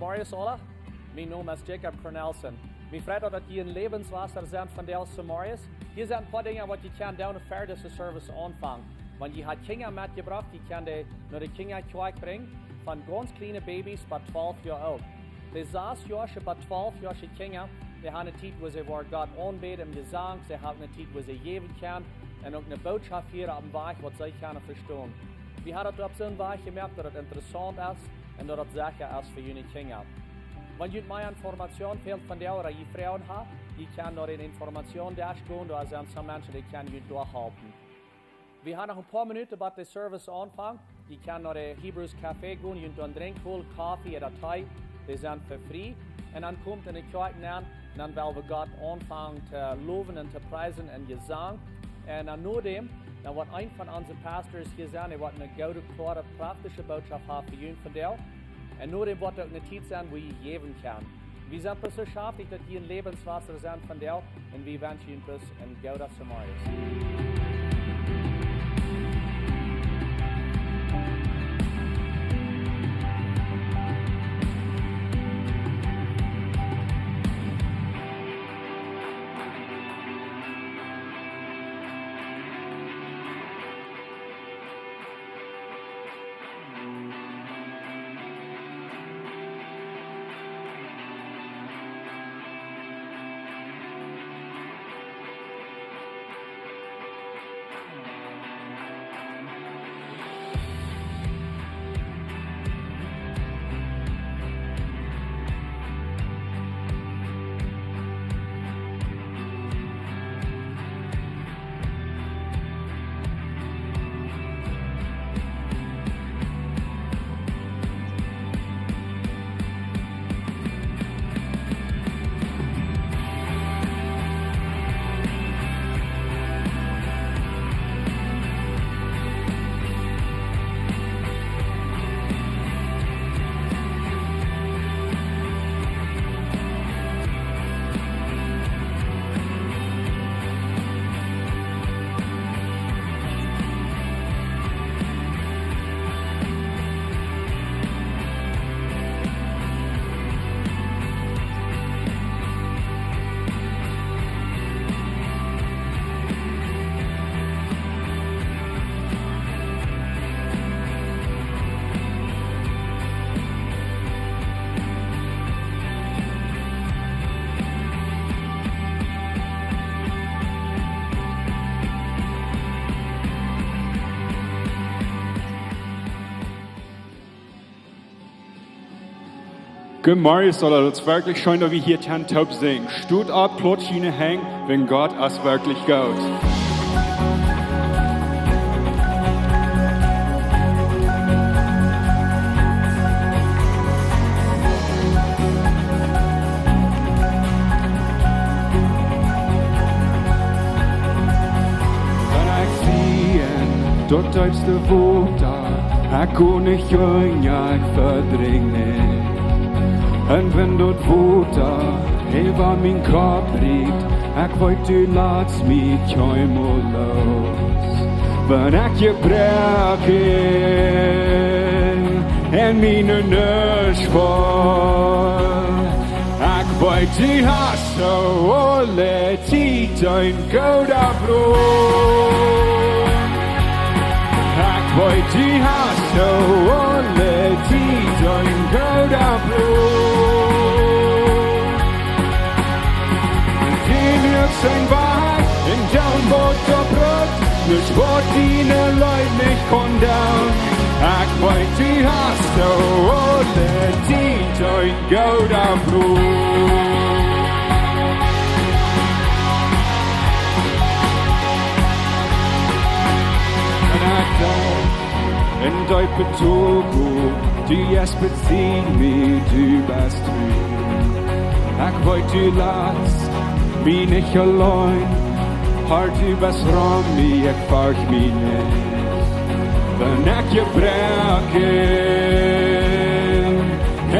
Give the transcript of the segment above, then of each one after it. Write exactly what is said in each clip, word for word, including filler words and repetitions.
Morjes aula, mien Nomen es Jacob Cornelsen. Mie freit daut, daut jie en Läwenswota sent vondoag zemorjes. Hia sent een poa Dinja waut jie kjennen doonen ver dise Service aunfangen. Wan jie ha Kjinja metjebrocht, jie kjennen dee no de Kjinjakjoakj brinjen, von gaunz kjliene Babys bat twalf Joa oolt. De sas Joasche bat twalf Joasche Kjinja, dee han eene Tiet, wua see woaren Gott aunbäden em Jesank, see han eene Tiet, wua see jäwen kjennen, un uk eene Bootschoft hieren opp een Wajch, waut see kjennen vestonen. Wie haben daut opp soon Wajch jemoakt, daut daut interessaunt es un daut daut secha es fa june Kjinja. Wan junt mea Information fält vondoag ooda jie Froagen haben, jie kjennen no dän Informationsdesk gonen, doa sent soone Menschen, dee kjennen junt doa halpen. Wie haben noch een poa Minuten bat de Service aunfangt. Jie kjennen no de Hebrews Café gonen, junt doa een Drinkj holen, Koffe ooda Tee, dee sent fa frie. Un dan komt en de Kjoakj nenn, un dan well wie Gott aunfangen to lowen un to priesen en Jesank. Un dan nodäm, dan woat een von onse Pastors hia sennen, dee woat eene goode, kloare, praktische Bootschoft haben fa junt vondoag. Un nodäm woat uk eene Tiet sennen, wua jie jäwen kjennen. Wie sent bloos soo schaftich, daut jie en Läwenswota sent vondoag, un wie wenschen junt bloos een gooden Zemorjes. Goodemorjes, daut es werkjlich scheen, daut wie hia kjennen toop sinjen. Stot opp, klatscht june Henj, wiels Gott es werkjlich goot. Wan ekj sie en daut deepste Wota, ekj go nich unja, ekj vedrinkj nich. Un wan daut Wota äwa mienen Kopp rieekjt, ekj weet, du latst mie kjeenmol loos. Wan ekj jebroaken un mie nu nuscht feel, ekj weet, du hast soo aule Tiet een gooda Broda. Ekj weet, du hast soo aule Tiet een gooda Broda. Un du muakst een Wajch un dan woat daut rut, nuscht waut diene Leew nich kaun doonen. Ekj weet, du hast soo aule Tiet een gooda Broda. Un ekj denkj, en deepe Tookunft, du best bie mie, du best tru. Ekj weet, du latst mie nich auleen, Har, du best rom mie, ekj fercht mie nich. Wan ekj jebroaken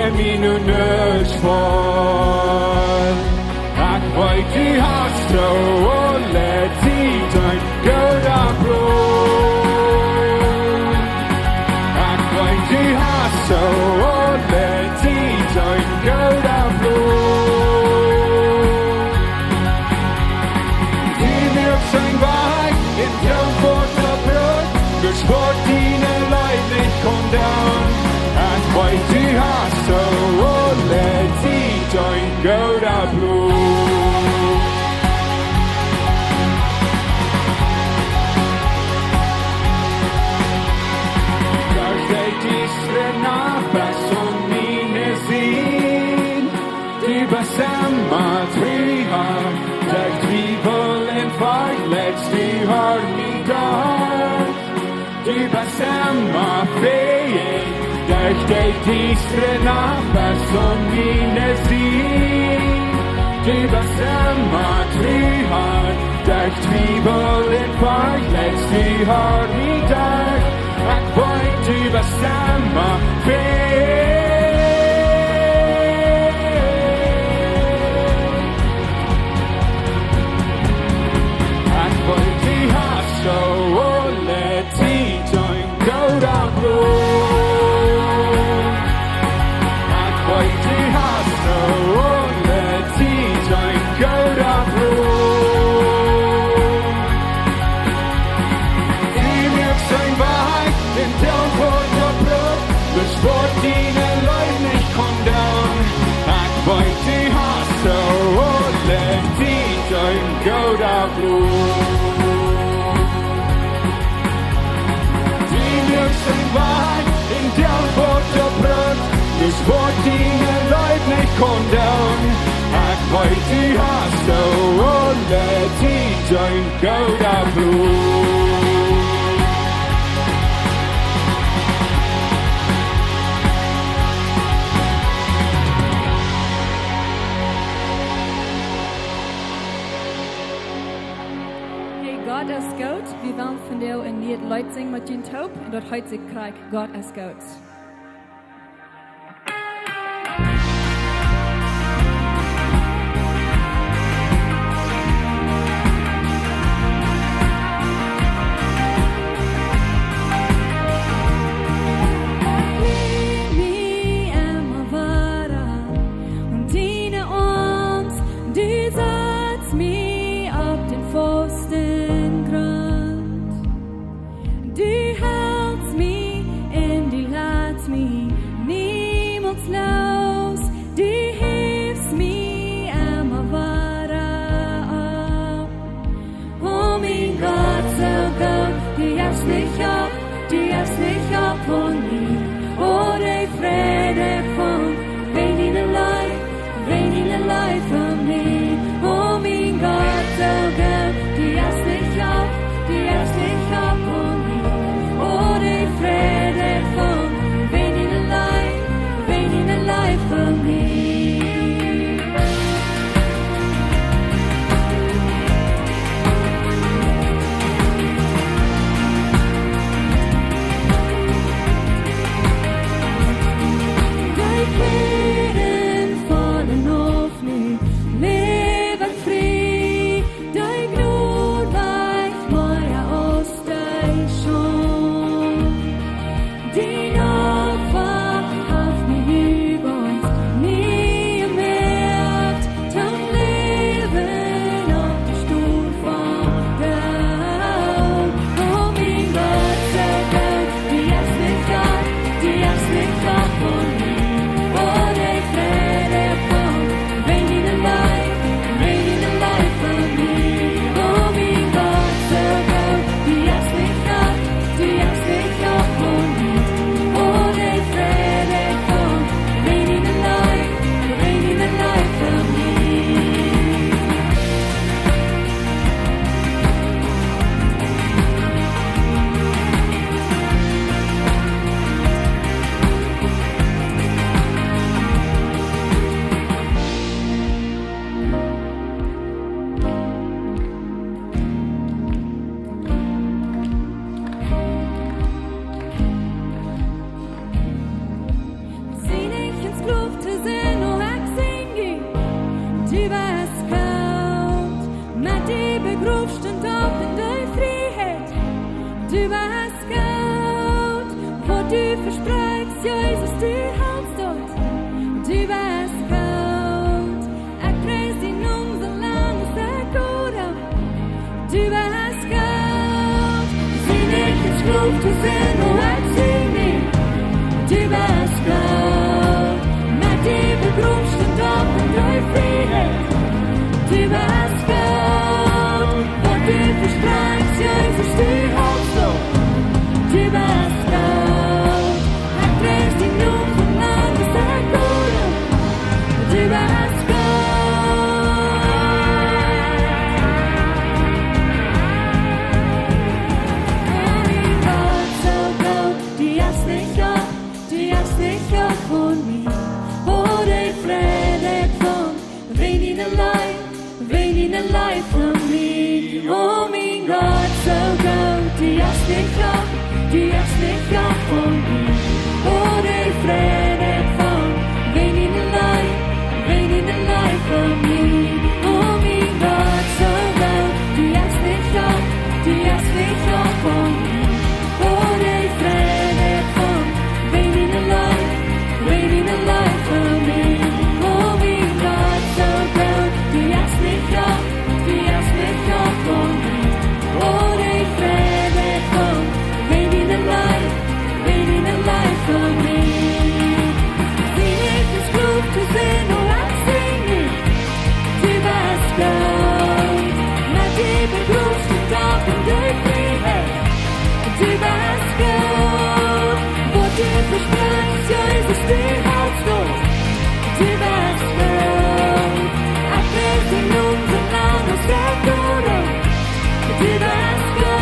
un mie nu nuscht feel, ekj weet, du hast soo aule Tiet een gooda Broda. Ekj weet, du hast soo aule Tiet een Du hast soo aule Tiet een gooda Plon. Derch de diestre Nacht best du aun miene Sied. Du best emma tru, Har, derch Twiewel un Forcht leitst du, Har, mie derch. Du best emma fäich, derch de diestre Nacht best du aun miene Sied. Du best emma tru, Har, derch Twiewel un Forcht leitst du, Har, mie derch. Ekj weet, du best emma fäich. Ekj weet, du hast soo aule Tiet een gooda Plon. Ekj weet, du hast soo aule Tiet een gooda Plon. Du muakst een Wajch en Deel waut doa brukt, bloos waut diene Leew nich kaun doonen. Ekj weet, du hast soo aule Tiet een gooda Plon. Du muakst een Wajch en Deel waut doa brukt, bloos waut diene Leew nich kaun doonen. Ekj weet, du hast soo aule Tiet een gooda Plon. Hey, Gott es goot. Wie wellen vondoag een nieet Leet sinjen met junt toop. Un daut heet sikj krakjt Gott es goot. Ekj län mie emma wada aun diene Oarms, du satst mie opp dän fausten Grunt. Du helst mie un du latst mie niemols loos, du häfst mie emma wada opp. O mien Gott, soo goot, du jefst nich opp, du jefst nich opp von mie. O de Fräd von, wäajen diene Leew, wäajen diene Leew fa mie. O mien Gott, soo goot, du jefst nich opp, du jefst nich opp von mie. O de Fräd von, wäajen diene Leew, wäajen diene Leew fa mie. Dee Fräd von en Hoffnunk, Läwen frie, dee Jnod wajch mea aus dee Schult. Dien Opfa haft mie nu gaunz nie jemoakt, toom Läwen opp de Stow von Doot. O mien Gott, soo goot, du jefst nich opp, du jefst nich opp von mie. O de Fräd von, wäajen diene Leew, wäajen diene Leew fa mie. O mien Gott, soo goot, du jefst nich opp, du jefst nich opp von mie. O de Fräd von, wäajen diene Leew, wäajen diene Leew fa mie. Sie nich een Sklow to sennen, o ekj sinj die, du best goot. Met de Begrowscht un opp en de Frieheit, du best goot. Waut du vesprakjst, Jesus, du helst daut, du best goot. Ekj pries dienen Nomen soo lang aus ekj adem. Du best goot. Sie nich een Sklow to sennen, o ekj sinj die, du best goot. Leew fa mie, o mien Gott, soo goot, du hast mie jehaut, du hast mie jehaut fa mie. O, dee Fräd von, wäajen diene Leew, wäajen diene Leew fa mie. O mien Gott, soo goot, du hast mie jehaut, du hast mie jehaut fa mie. O, dee Fräd von, wäajen diene Leew, wäajen diene Leew fa mie. O mien Gott, soo goot, du hast mie jehaut, du hast mie jehaut fa mie. O, dee Fräd von, wäajen diene Leew, wäajen diene Leew fa mie. Sien Licht es Lof to sennen, o, ekj sinj nu. Du best goot, met die begrooten Dagen de Freiheit. Du best goot, waut du vesprochst, Jesus, du hältst daut. Du best goot, ekj pries dienen Nomen, soo lang aus ekj läw. Du best goot.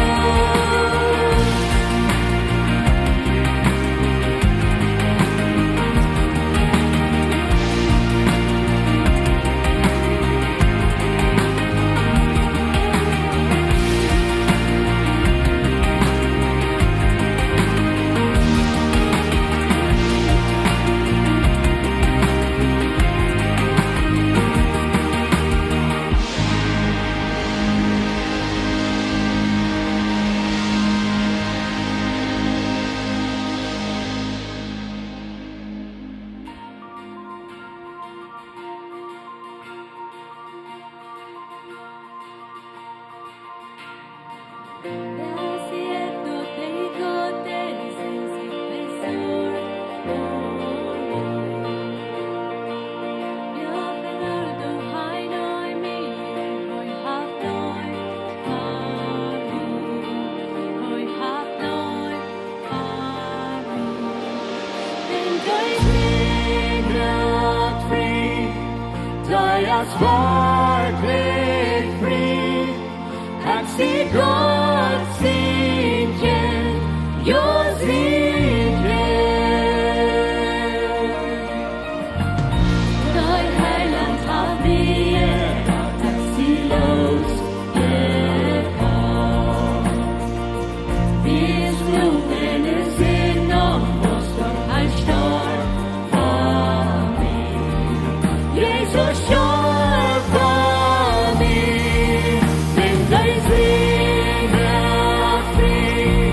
Dee es werkjlich frie, ekj sie Gott sien Kjint, jo, sien Kjint. Dee Heilaunt haft mie, daut ekj sie loosjekoft. Wie es nu enne Sind noch, waut doa hee storf fa mie. Jesus storf fa mie, wiels dee Sind frie,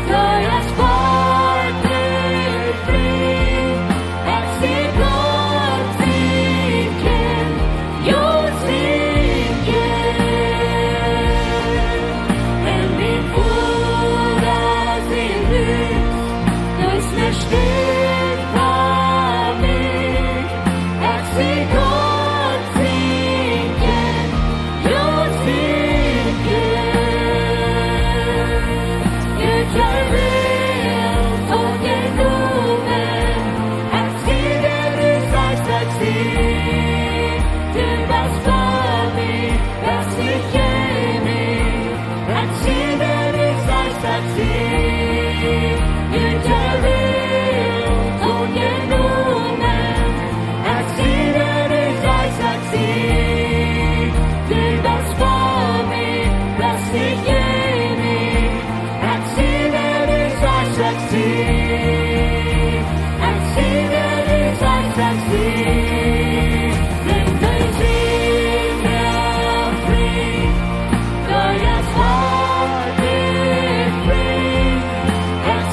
dee es werkjlich frie. Ekj sie Gott sien Kjint, jo, sien Kjint. En mien Voda sien Hus, doa es ne Städ fa mie. Ekj sie Gott sien Kjint, jo, sien Kjint. Jie Kjint, ekj sie, dee du sajchst, ekj sie. Du best fa mie, best nich jäajen mie. Ekj sie, dee du sajchst, ekj sie. Jie Kjint, ekj sie aunjenomen. Ekj sie, dee du sajchst, ekj sie. Du best fa mie, best nich jäajen mie. Ekj sie, dee du sajchst, ekj sie. Ekj sie, dee du sajchst, ekj sie. Wiels dee Sind frie, dee es werkjlich frie. Ekj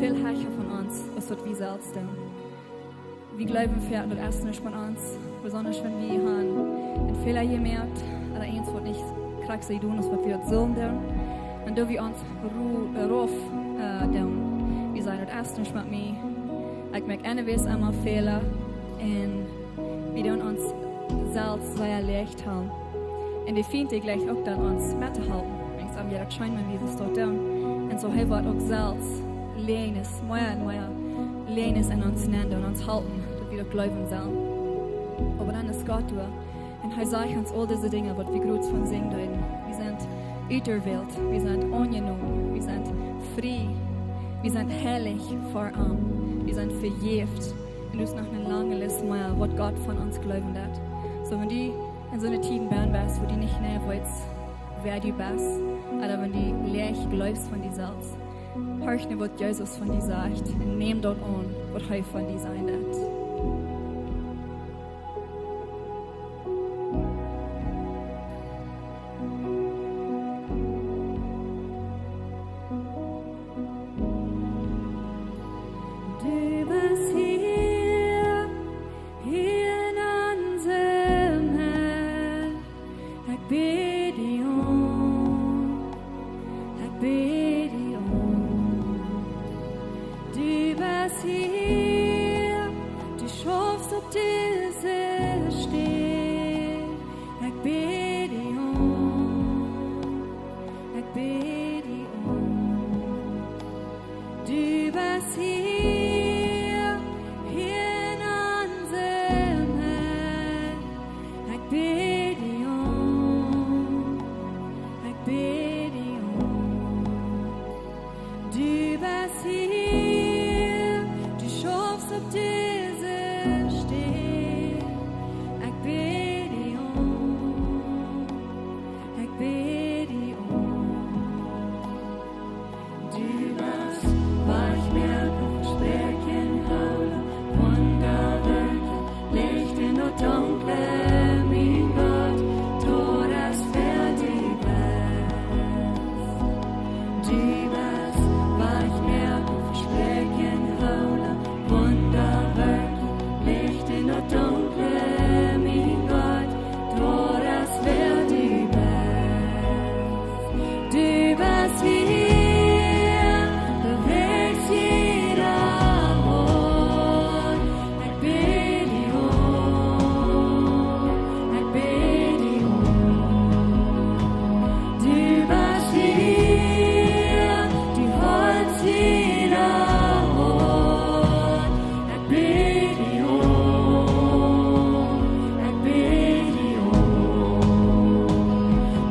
väl hecha von ons, aus daut wie selfst doonen. Wie jleewen foaken, daut es nuscht von ons, besonda wan wie haben eenen Fäla jemoakt, ooda eent waut nich krakjt soo doonen, aus waut wie daut sullen doonen. Un dan doo wie ons ru-, äh, rauf, äh, doonen. Wie sajen, daut es nuscht met mie. Ekj moak eenjemol Fäla. Un wie doonen ons selfst sea leicht hoolen. Un de Fient, dee jleicht uk dan ons met to halpen. Denkjst, ah, jo, daut schient mie, wie daut doa doonen. Un soo hee woat uk selfst Läajes, mea un mea Läajes en ons nenn doonen, ons halpen, daut wie daut jleewen sellen. Oba dan es Gott doa. Un hee sajcht ons aul dise Dinja, waut wie jrod von sinjen deeden. Wie sent ut de Welt, wie sent aunjenomen, wie sent frie, wie sent heilich fa am, wie sent vejäft. Un doa es noch eene lange List mea, waut Gott von ons jleewen deit. Soo, wan du en soone Tiet benn best, wua du nich mea weetst, wäa du best, ooda wan du leicht jleefst von die selfst, horch no, waut Jesus von die sajcht, un nemm daut aun, waut hee von die sajen deit. Du best hia, hia en onse Medd. Ekj bäd die aun, ekj bäd die aun. Du best hia, du schaufst opp dise Städ. Ekj bäd die aun, ekj bäd die aun. Du best hia, hia en onse Medd. Ekj bäd die aun, ekj bäd die aun. Du best hia, du schaufst opp dise Städ. Ekj bäd die aun, ekj bäd die aun. Du best Wajchmoaka, Vespräakjenhoola, Wundawerkja, Licht en daut Dunkle, mien Gott, daut es wäa du best. Du best Wajchmoaka, Vespräakjenhoola, Wundawerkja, Licht en daut Dunkle, mien Gott, daut es wäa du best. Du best hia, du best hia, Herr. Ekj bäd die aun, ekj bäd die aun. Du best hia, du holst jieda Hoat. Ekj bäd die aun, ekj bäd die aun.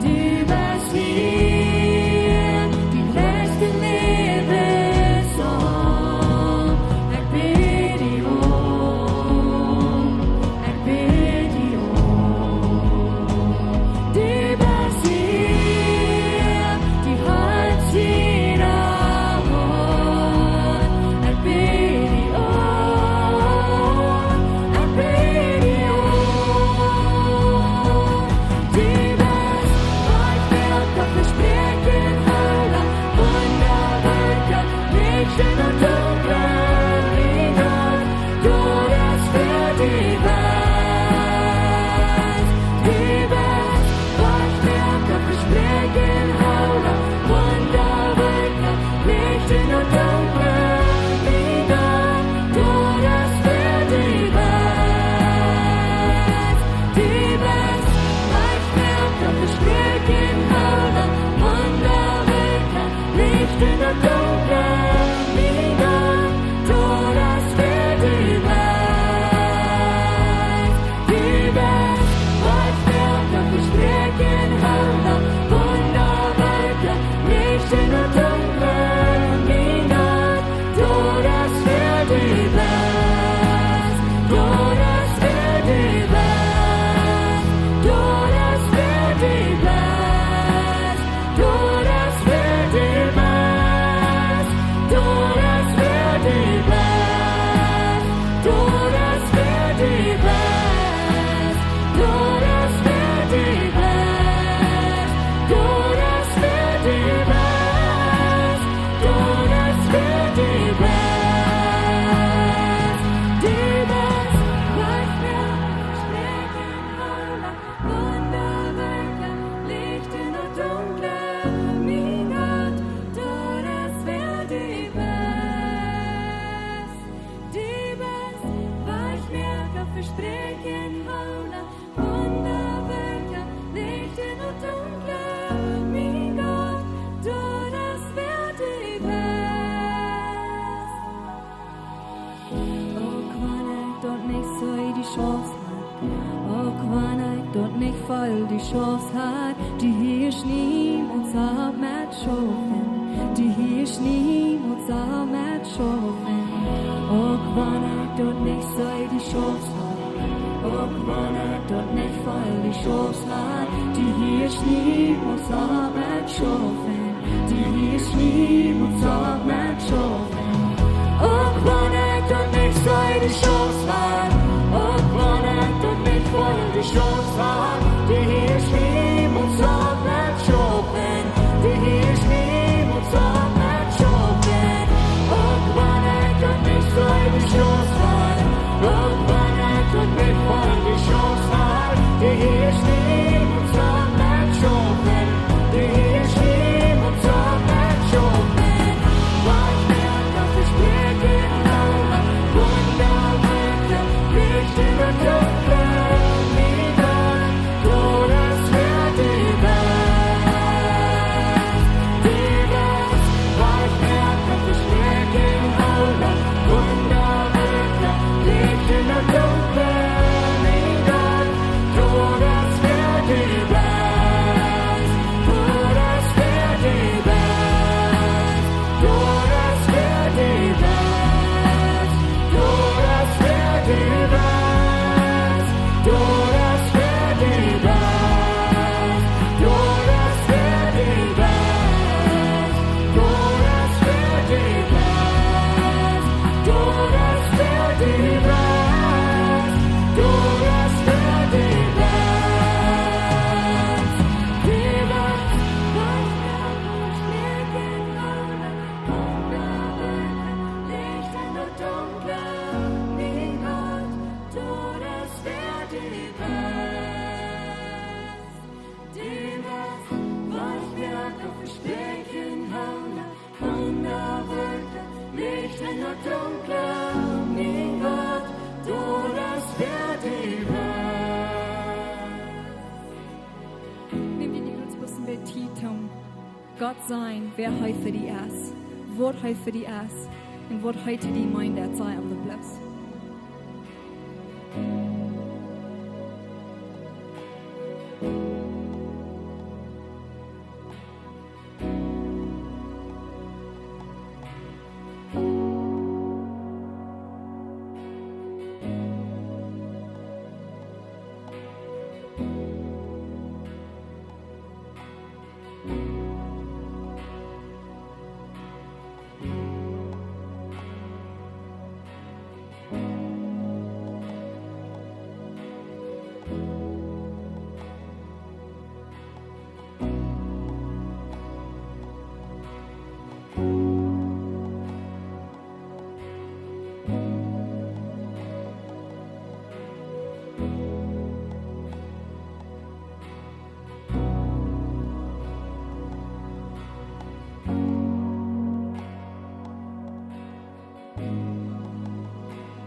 Du best hia, du best hia, Herr. Ekj bäd die aun, ekj bäd die aun. Du best hia, du holst jieda Hoat. Ekj bäd die aun, ekj bäd die aun. Du best Wajchmoaka, Vespräakjenhoola, Wundawerkja, Licht en daut Dunkle, mien Gott, daut es wäa du best. Du best Wajchmoaka, Vespräakjenhoola, Wundawerkja, Licht en daut Dunkle, mien Gott, daut es wäa du best. Du best Wajchmoaka, Vespräakjenhoola, Wundawerkja, Licht en daut Dunkle, mien Gott, daut es wäa du best. Du best Wajchmoaka, Vespräakjenhoola, Wundawerkja, Licht en daut Dunkle, mien Gott, daut es wäa du best. Daut es wäa du best. Daut es wäa du best. Daut es wäa du best. Daut es wäa du best. Daut es wäa du best. Daut es wäa du best. Daut es wäa du best. Daut es wäa du best. Wiels du schaufst, Herr, du hieescht niemols opp met schaufen. Du hieescht niemols opp met schaufen. Uk wan ekj daut nich see, du schaufst, Herr. Uk wan ekj daut nich feel, du schaufst, Herr. Du hieescht niemols opp met schaufen. Du hieescht niemols opp met schaufen. Uk wan ekj daut nich see, du schaufst, Herr. Uk wan ekj daut nich feel, du schaufst, Herr. Du hieescht niemols opp met schaufen. Du hieescht niemols opp met schaufen. Uk wan ekj daut nich see, du schaufst, Herr. Uk wan ekj daut nich feel, du schaufst, Herr. Du hieescht niemols opp met schaufen. Du hieescht niemols opp met schaufen. Waut ekj moak, daut es Wieed, Wunda, Wieed, Licht enne Dunkle, mien Gott, du best, wäa du best. Du best, waut ekj moak, daut es Wieed, Wunda, Wieed, Licht enne Dunkle, mien Gott, du best, wäa du best. Du best, wäa du best. Du best, wäa du best. Du best, wäa du best. Du best, wäa du best. Du best, wäa du best. Du best, wäa du best. Du best, wäa du best. Du best, wäa du best. Nämt jie nu bloos een bät Tiet toom Gott seenen, wäa hee fa die es, waut hee fa die es un waut hee to die meent, daut saj am bloos.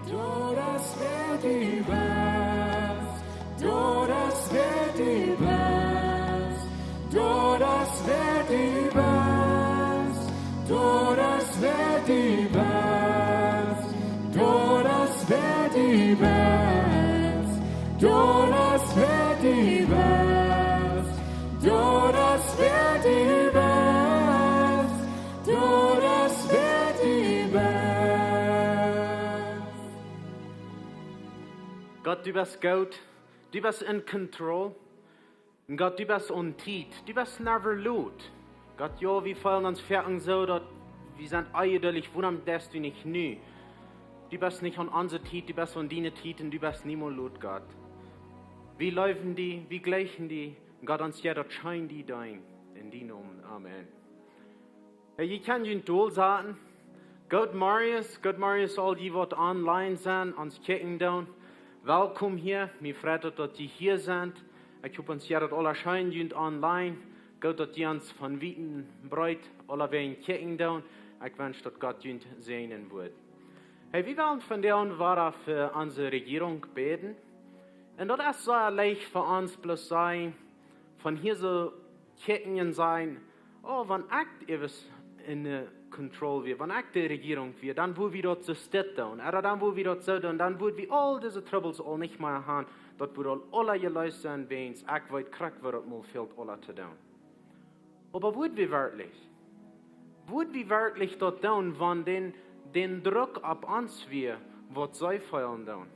Du best, wäa du best. Du best, wäa du best. Du best, wäa du best. Du best, wäa du best. Du best, wäa du best. Du best, wäa du best. Du best, wäa du best. Du best, wäa du best. Gott, du best goot. Du best in control. Un Gott, du best on Tiet. Du best never late. Gott, jo, wie feelen ons foaken soo, daut wie sent onjeduldich, wuarom deist du nich nu? Du best nich aun onse Tiet, du best aun diene Tiet un du best niemols late, Gott. Wie leewen die, wie jlikjen die. Gott, ons jeit daut scheen, die deenen. En dienen Nomen. Amen. Hey, jie kjennen junt dolsaten. Goodemorjes, goodemorjes, aul jie waut online sent, ons kjikjen doonen. Welkom hia. Mie freit daut, daut jie hia sent. Ekj hop, ons jeit daut aula scheen, junt online. Goot, daut jie ons von wiet un breet aulawäajen kjikjen doonen. Ekj wensch, daut Gott junt säajnen woat. Hey, wie wellen vondoag wada fa onse Rejierunk bäden. Un daut es soo leicht fa ons bloos sennen, von hia soo kjikjen un sajen: "Oh, wan ekj ieescht en de control wia, wan ekj de Rejierunk wia, dan wudd wie daut soo dit doonen, ooda dan wudd wie daut soo doonen, dan wudd wie aul dise Trubbels aul nich mea han, daut wudd aul aula jeleest sennen, wäajens ekj weet krakjt waut daut mol fält aula to doonen. Oba wudd wie werkjlich, wudd wie werkjlich daut doonen, wan dän, dän Druck opp ons wia, waut see feelen doonen?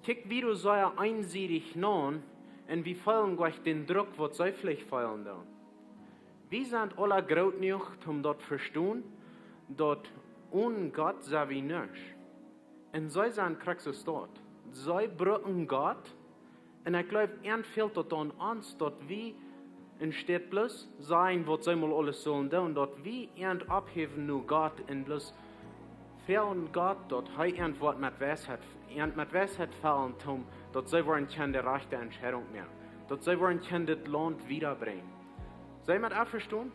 Kjikj, wie doonen sea eensiedich naun, un wie feelen jlikj dän Druck, waut see veleicht feelen doonen. Wie sent aula groot jenuach, om daut vestonen, daut onen Gott sent wie nuscht. Un see sent krakjt soo staut. See brucken Gott. Un ekj jleew, an fält daut aun ons, daut wie enne Städ bloos sajen, waut see mol aules sellen doonen, daut wie an opphäwen no Gott un bloos froagen Gott, daut hee an woat met Weisheit, an met Weisheit fellen, om daut see woaren kjennen de rajchte Entscheidunk moaken. Daut see woaren kjennen dit Launt wiedabrinjen. Sent wie met envestonen?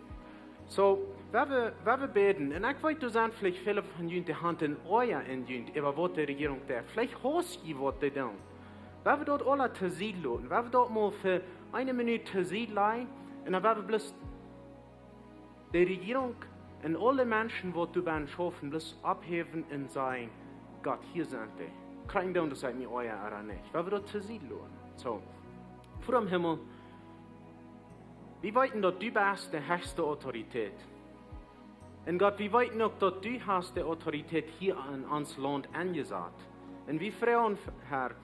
Soo, wie wellen, wie wellen bäden. Un ekj weet, doa sent veleicht väle von junt, dee han een Oaja en junt, äwa waut de Rejierunk deit. Veleicht haust du, waut dee doonen. Wie wellen daut aula to Sied loten. Wie wellen daut mol fa eene Minut to Sied lajen. Un dan wellen wie bloos de Rejierunk un aule Menschen, waut doa bie schaufen, bloos opphäwen un sajen: Gott, hia sent dee. Kjeen doonen, daut see mie Oaja ooda nich. Wie wellen daut to Sied loten. Soo, Voda em Himmel, wie weeten, daut du best de hechste Autoritäet. Un Gott, wie weeten uk, daut du hast de Autoritäet hia en ons Launt aunjesat. Un wie froagen, Herr,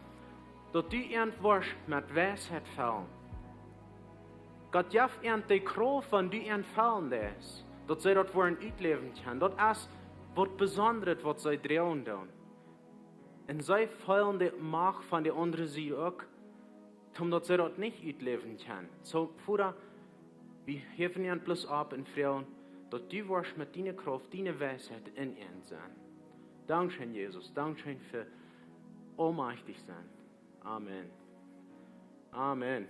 daut du an woascht met Weisheit fellen. Gott, jeff an de Krauft, wan du an fellen lätst, daut see daut woaren utläwen kjennen. Daut es waut Besondret, waut see droagen doonen. Un see feelen de Macht von de aundre Sied uk, om daut see daut nich utläwen kjennen. Soo, Voda, wie häwen an bloos opp un froagen, daut du woascht met diene Krauft, diene Weisheit en an sennen. Dankscheen, Jesus. Dankscheen fa aulmajchtich sennen. Amen. Amen.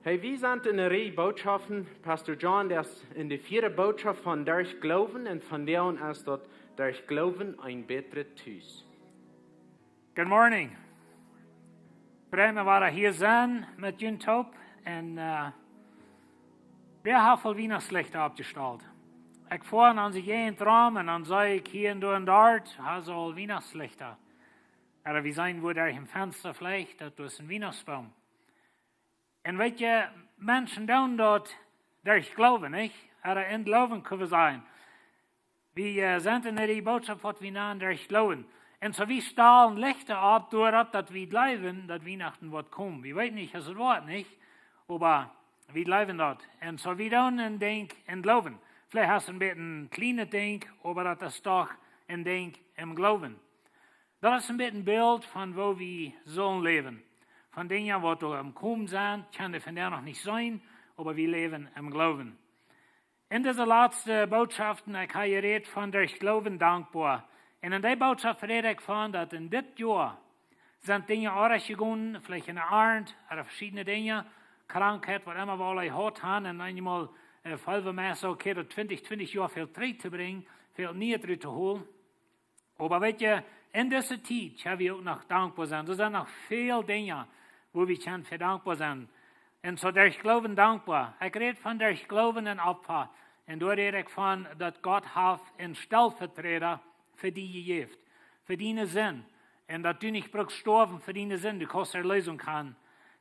Hey, wie sent enne Rieej Bootschoften. Pastor John, dee es enne vieede Bootschoft von Derch Gloowen un vondoag es daut Derch Gloowen een bätret Tus. Good morning. Frei mie, wada hia sennen met junt toop. Un, äh, wäa haft aul Wienachtslichta oppjestalt? Ekj foa en onse Jäajent rom un dan see ekj hia un doa un doa, ha see aul Wienachtslichta. Ooda wie seenen, woo derch een Fensta veleicht, daut es een Wienachtsboom. Un weet jie, Menschen doonen daut derch Gloowen, nich? Ooda en Gloowen, kjenn wie sajen. Wie, äh, sent enne Rieej Bootschoft, waut wie nanen derch Gloowen. Un soo wie stalen Lichta opp, doaropp, daut wie gloowen, daut Wienachten woat komen. Wie weeten nich, aus et woat, nich? Oba wie gloowen daut. Un soo wie doonen een Dinkj en Gloowen. Veleicht es et een bät een kjlienet Dinkj, oba daut es doch een Dinkj em Gloowen. Daut es een bät een Bilt von woo wie sellen läwen. Von Dinja, waut doa aum Komen sent, kjenn wie vondoag noch nich seenen, oba wie läwen em Gloowen. En dise latste Bootschoften, ekj ha jerät von derch Gloowen dankboa. Un en dee Bootschoft räd ekj von, daut en dit Joa sent Dinja oajch jegonen, veleicht enne Arnt, ooda veschiedne Dinja, Krankheit, waut emma wie aula jehaut han, un eemol, äh, feelen wie mea soo, okay, daut twintich, twintich Joa väl trigj to brinjen, väl Nieet rut to holen. Oba weet jie, en dise Tiet kjenn wie uk noch dankboa sennen. Doa sent noch väl Dinja, woo wie kjennen fa dankboa sennen. Un soo derch Gloowen dankboa. Ekj räd von derch Gloowen en Opfa. Un doa räd ekj von, daut Gott haft een Stellvertreter fa die jejäft, fa diene Sind. Un daut du nich brukst stoawen fa diene Sind, du kaust Erleesunk han.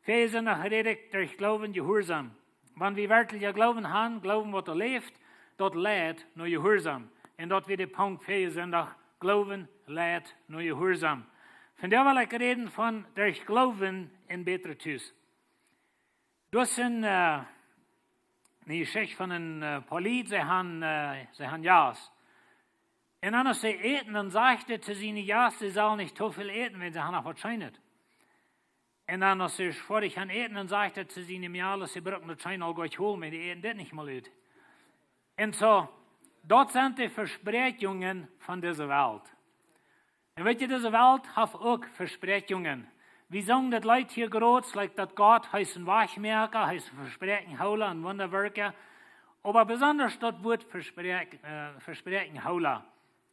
Väaje Sindach räd ekj derch Gloowen jehuarsom. Wan wie werkjlich Gloowen han, Gloowen, waut doa läft, daut leit no jehuarsom. Un daut wia de Punkt väaje Sindach, Gloowen leit no jehuarsom. Vondoag well ekj räden von derch Gloowen een bätret Tus. Daut es een, äh, eene Jeschicht von een, äh, Poa Lied, see han, äh, see han Jast. Un dan aus see äten, dan sajcht hee to siene Jast, see sellen nich too väl äten, wiels see han noch waut Scheenet. Un dan aus see foadich han äten, dan sajcht hee to siene Mejales, see bruken daut Scheen aul goot holen, wiels dee äten dit nich mol ut. Un soo, daut sent de Vespräakjungen von dise Welt. Un weet jie, dise Welt haft uk Vespräakjungen. Wie sungen daut Leet hia groot, like daut Gott, hee es een Wajchmoaka, hee es een Vespräakjenhoola, een Wundawirkja. Oba besonda daut Wuat Vespräak-, äh, Vespräakjenhoola.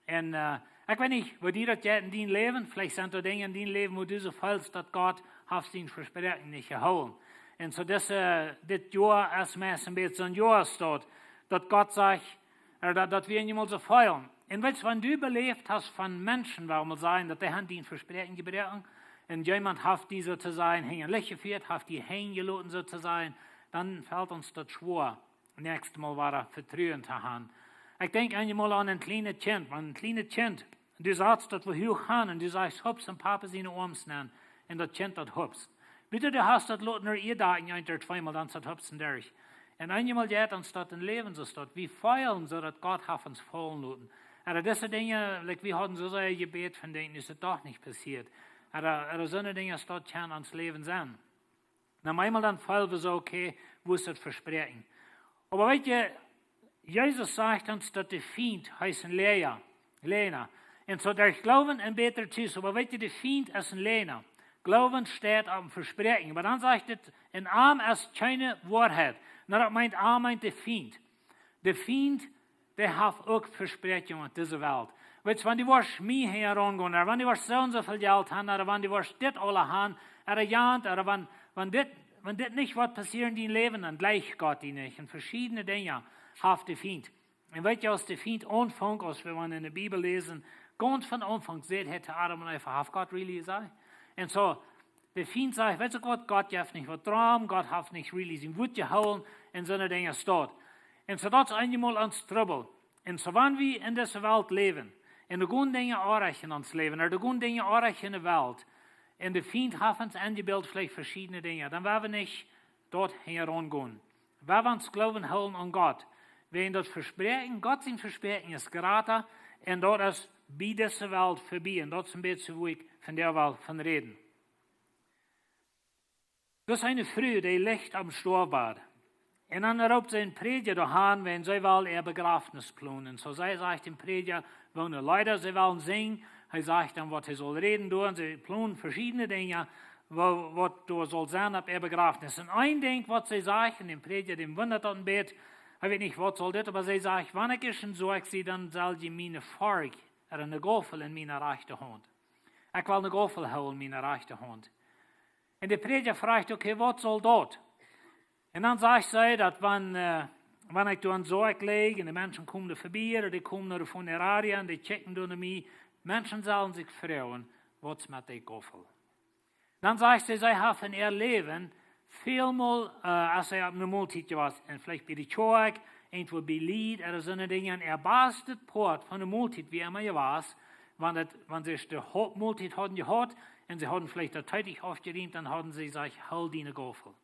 Un, äh, ekj weet nich, woo die daut jeit en dien Läwen, veleicht sent doa Dinja en dien Läwen, woo du soo feelst, daut Gott haft sien Vespräakjen nich jehoolen. Un soo dise, dit Joa es meist een bät soon Joa aus daut, daut Gott sajcht, Ooda daut, daut wie eenjemol soo feelen. Un weetst, wan du beläft hast von Menschen, wuarom sajen, daut dee haben die een Vespräakjen jebroaken, un jemaunt haft die soo to sajen hinja Licht jefieet, haft die henjeloten soo to sajen, dan felt ons daut schwoa, näakjstet Mol wada Vetruen to haben. Ekj denkj eenjemol aun een kjlienet Kjint, wan een kjlienet Kjint, du sajchst daut woo huach han un du sajchst: "Hups, en Papa siene Oarms nenn", un daut Kjint daut hupst. Wieda du hast daut loten no Ieda un eent ooda tweemol, dan es daut hupsen derch. Un eenjemol jeit ons daut em Läwen soo, daut wie feelen soo, daut Gott haft ons faulen loten. Ooda dise Dinja, like, wie hauden soo sea jebät von Dinja, es daut doch nich passieet. Ooda, ooda soone Dinja, daut kjennen ons Läwen sennen. Dan eemol dan feel wie soo, okay, woo es daut Vespräakjen? Oba weetst, Jesus sajcht ons, daut de Fient, hee es een Läajna, Läajna. Un soo, derch Gloowen en bätre Tus, oba weetst, de Fient es een Läajna. Gloowen steit opp een Vespräakjen. Oba dan sajcht et, en am es kjeene Woarheit. Na, daut meent, am meent de Fient. De Fient, dee haft uk Vespräakjungen met dise Welt. Weetst, wan du woascht mie hia aungonen, ooda wan du woascht soo un soo väl Jelt haben, ooda wan du woascht dit aula haben, ooda jant, ooda wan, wan dit, wan dit nich woat passieren en dien Läwen, dan jleicht Gott die nich. Un veschiedne Dinja haft de Fient. Un weetst, aus de Fient aunfunk, aus wie wan en de Bibel läsen, gaunz von Aunfank säd hee to Adam un Eva: "Haft Gott really jesajcht?" Un soo, de Fient sajcht: "Weetst du waut, Gott jeft nich waut drom, Gott haft nich really sien Wuat jehoolen", un soone Dinja soo. Un soo, daut es eenjemol ons Trubbel. Un soo, wan wie en dise Welt läwen, un doa gonen Dinja orrajcht en ons Läwen, ooda doa gonen Dinja orrajcht en de Welt, un de Fient haft ons enjebilt veleicht veschiedne Dinja, dan woa wie nich doa hinjaraun gonen. Woa wie ons Gloowen hoolen aun Gott. Wäajen daut Vespräakjen, Gott sien Vespräakjen es jrata, un daut es bie dise Welt vebie. Un daut es een bät woo ekj vondoag well von räden. Daut es eene Fru, dee licht aum Stoawbad. Un dan roopt see een Prädja doahan, wan see well äa Bejrafnis plonen. Soo see sajcht däm Prädja, woone Leeda see well sinjen. Hee sajcht dan, waut hee saul räden doonen. See plonen veschiedne Dinja, woo, waut doa saul sennen opp äa Bejrafnis. Un een Dinkj, waut see sajcht, un däm Prädja, däm wundat daut een bät, hee weet nich, waut saul dit, oba see sajcht: "Wan ekj ieescht en Soak sie, dan sell jie miene Forkj ooda eene Gaufel en miene rajchte Haunt. Ekj well eene Gaufel hoolen en miene rajchte Haunt." Un de Prädja fruacht: "Okay, waut saul daut?" Un dan sajcht see daut, wan, äh, wan ekj doa en Soak läaj un de Menschen komen doa vebie, ooda dee komen no de funeraria un dee kjikjen doa no mie, Menschen sellen sikj froagen: "Waut es met dee Gaufel?" Dan sajcht see, see haft en äa Läwen välmol, äh, aus see opp eene Moltiet wia, un veleicht bie de Kjoakj, irjentwoo bie Lied ooda soone Dinja, un äa bastet Poat von de Moltiet wia emma jewast, wan et, wan see de Hauptmoltiet hauden jehaut, un see hauden veleicht daut Teetiet aufjeriemt, dan hauden see jesajcht: "Hool diene Gaufel."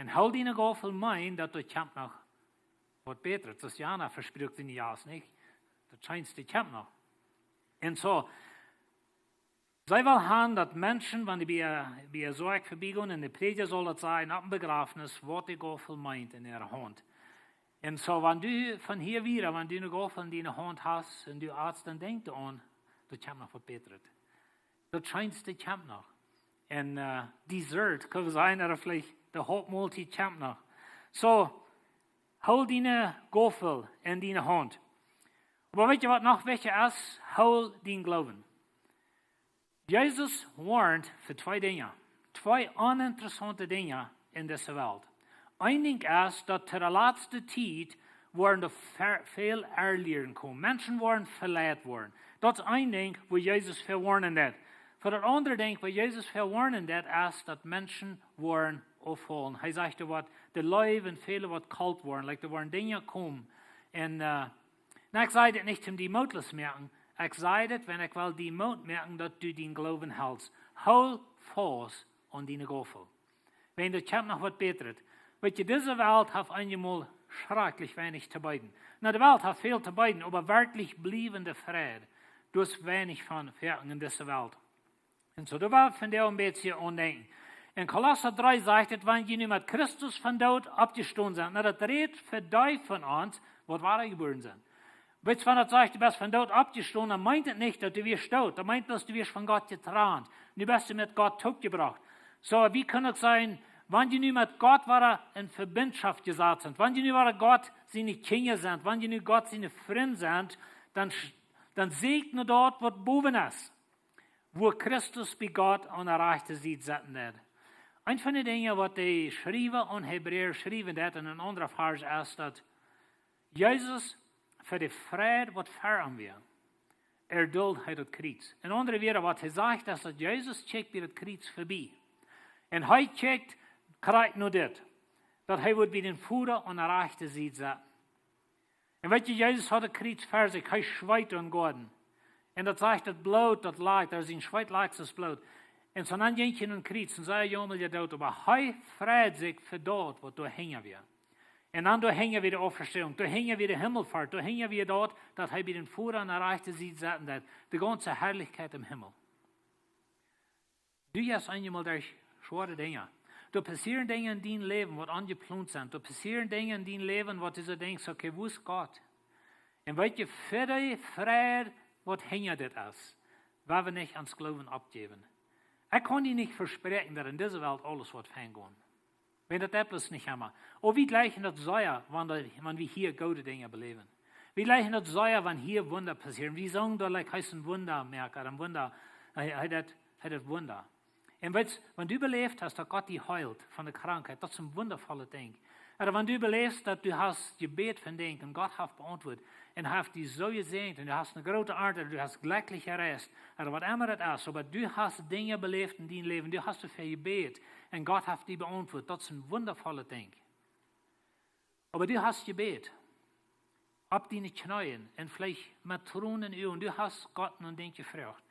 Un "Hool diene Gaufel" meent, daut doa kjemt noch waut Bätret. Soo aus Jana vesprakjt, sien Jas, nich? Daut scheenste kjemt noch. Un soo, see well haben, daut Menschen, wan dee bie, bie Soak vebie gonen, un de Prädja saul daut sajen opp een Bejrafnis, waut de Gaufel meent en äare Haunt. Un soo, wan du von hia wieda, wan du eene Gaufel en diene Haunt hast, un du ast, dan denkj doaraun, daut kjemt noch waut Bätret. Daut scheenste kjemt noch. Un, äh, Dessert, kjenn wie sajen, ooda veleicht de Hauptmoltiet kjemt noch. Soo, hool diene Gaufel en diene Haunt. Oba weetst du, waut noch wichtja es? Hool dienen Gloowen. Jesus woarnt fa twee Dinja. Twee oninteressaunte Dinja en dise Welt. Een Dinkj es, daut to de latste Tiet woaren doa ve-, väl Errlieren komen. Menschen woaren veleit woaren. Daut es een Dinkj, wua Jesus fa woarnen deit. Fa daut aundre Dinkj, wua Jesus fa woarnen deit, es, daut Menschen woaren aufhoolen. Hee sajcht, doa woat de Leew en väle woat kolt woaren. Like, doa woaren Dinja komen. Un, äh, un ekj saj dit nich om die mootloos moaken. Ekj saj dit, wan ekj well die Moot moaken, daut du dienen Gloowen helst. Hool faust aun diene Gaufel. Wan doa kjemt noch waut Bätret. Weetst du, dise Welt haft eenjemol schrakjlich weinich to beeden. Na, de Welt haft väl to beeden, oba werkjlich bliewende Fräd, doa es weinich von foaken en dise Welt. Un soo, doa well wie vondoag een bät aun denkjen. En Kolossa dree sajcht et, wan jie nu met Christus vom Doot oppjestonen sent. Na, daut rät fa dee von ons, waut wadajebuaren sent. Weetst du, wan daut sajcht, du best vom Doot oppjestonen, dan meent et nich, daut du wieescht doot. Daut meent, daut du wieescht von Gott jetrant. Nu best du met Gott toopjebrocht. Soo, wie kjennen uk sajen, wan jie nu met Gott wada en Vebinjschoft jesat sent, wan jie nu wada Gott siene Kjinja sent, wan jie nu Gott siene Frind sent, dan sch-, dan sieekjt no daut, waut bowen es, wua Christus bie Gott aun de rajchte Sied setten deit. Eent von de Dinja, waut de Schriewa aun Hebräa schriewen deit en een aundra Varsch, es, daut Jesus fa de Freid waut ver am wia, erduld hee daut Kjriez. En aundre Wieed, waut hee sajcht, es daut Jesus kjikjt bie daut Kjriez vebie. Un hee kjikjt krakjt no dit, daut hee wudd bie dän Voda aun de rajchte Sied setten. Un weet jie, Jesus haud daut Kjriez ver sikj, hee schweet em Goaden. Un daut sajcht, daut Bloot, daut lajcht, aulsoo sien Schweet lajcht aus Bloot. Un soo dan jinkj hee no daut Kjriez un säd: "Jemaunt, jie doot, oba hee freid sikj fa daut, waut doa hinja wia." Un dan doa hinja wia de Auferstehung, doa hinja wia de Himmelfoat, doa hinja wia daut, daut hee bie dän Voda aun de rajchte Sied setten deed, de gaunze Harlichkjeit em Himmel. Du hast eenjemol derch schwoare Dinja. Doa passieren Dinja en dien Läwen, waut onjeplont sent. Doa passieren Dinja en dien Läwen, waut du soo denkjst: "Okay, wua es Gott?" Un weet jie, fa de Freid, waut hinja dit es, woa wie nich onsen Gloowen oppjäwen. Ekj kaun die nich vespräakjen, daut en dise Welt aules woat fein gonen. Wan daut deit bloos nich emma. Oba wie jlikjen daut sea, wan, wan wie hia goode Dinja beläwen. Wie jlikjen daut sea, wan hia Wunda passieren. Wie sajen doa, like, hee es een Wundamoaka, een Wunda, hee, hee deed, hee deed Wunda. Un weetst, wan du beläft hast, daut Gott die heelt von de Krankheit, daut es een wundavollet Dinkj. Ooda wan du beläfst, daut du hast jebät fa een Dinkj un Gott haft beauntwuat un haft die soo jesäajent un du hast eene groote Arnt, du hast jlekjlich jereist, ooda waut emma daut es, oba du hast Dinja beläft en dien Läwen, du hast doafäa jebät un Gott haft die beauntwuat, daut es een wundavollet Dinkj. Oba du hast jebät, opp diene Kjneeen un veleicht met Tronen en de Uagen, du hast Gott no een Dinkj jefroacht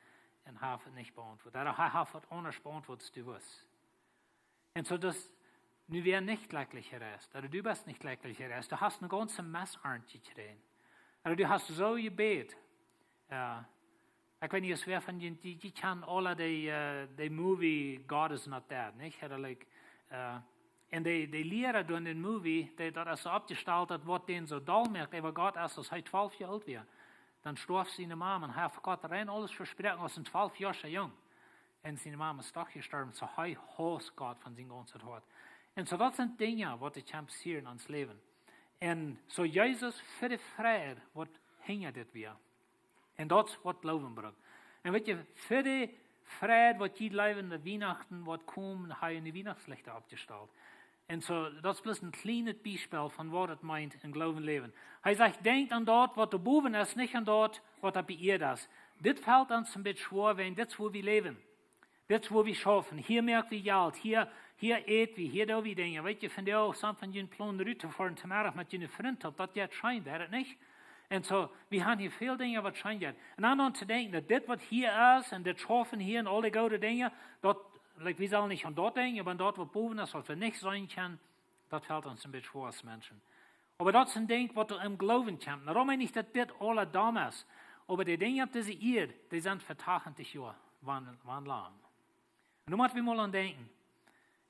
un hee haft et nich beauntwuat. Ooda hee haft et aundasch beauntwuat aus du wist. Un soo daut, nu wia nich jlekjlich jereist, ooda du best nich jlekjlich jereist, du hast eene gaunze Messarnt jekjräajen. Ooda du hast soo jebät, jo, ekj weet nich, aus wäa von junt, dee, dee kjanen aule de, eh, de Movie God Is Not Dead, nich? Ooda, like, eh, un de, de Liera doa en dän Movie, dee, daut es soo oppjestalt, daut waut dän soo doll moakt äwa Gott es, aus hee twalf Joa oolt wia. Dan storf siene Mama un hee haft Gott rein aules vesproaken aus een twalf Joa Jung. Un siene Mama es doch jestorwen, soo hee hausst Gott von sien gaunzet Hoat. Un soo daut sent Dinja, waut doa kjennen passieren en ons Läwen. Un soo Jesus fa de Freid, waut hinja dit wia. Un daut es waut Gloowen brinjt. Un weet jie, fa de Freid, waut jie jleewen, daut Wienachten woat komen, hee haft de Wienachtslichta oppjestalt. Un soo, daut es bloos een kjlienet Biespel von waut et meent en Gloowen läwen. Hee sajcht: "Denkjt aun daut, waut doa bowen es, nich aun daut, waut oppe Ieed es." Dit felt ons een bät schwoa, wan dit es, wua wie läwen. Dit es, wua wie schaufen. Hia moak wie Jelt. Hia, hia ät wie. Hia doo wie Dinja. Weet jie, von doa uk, some von junt plonen rut to foaren, toom Meddach met june Frind opp. Daut jeit scheen, jeit et nich? Un soo, wie haben hia väl Dinja, waut scheen jeit. Un dan aun to denkjen, daut dit, waut hia es, un dit Schaufen hia un aul dee goode Dinja, daut, like, wie sellen nich aun daut denkjen, oba aun daut, waut bowen es, waut wie nich seenen kjennen, daut felt ons een bät schwoa aus Menschen. Oba daut es een Dinkj, waut doa em Gloowen kjemt. Wuarom meen ekj nich, daut dit aules domm es. Oba de Dinja opp dise Ieed, dee sent fa tachentich Joa, wan, wan lang. Un nu mott wie mol aun denkjen.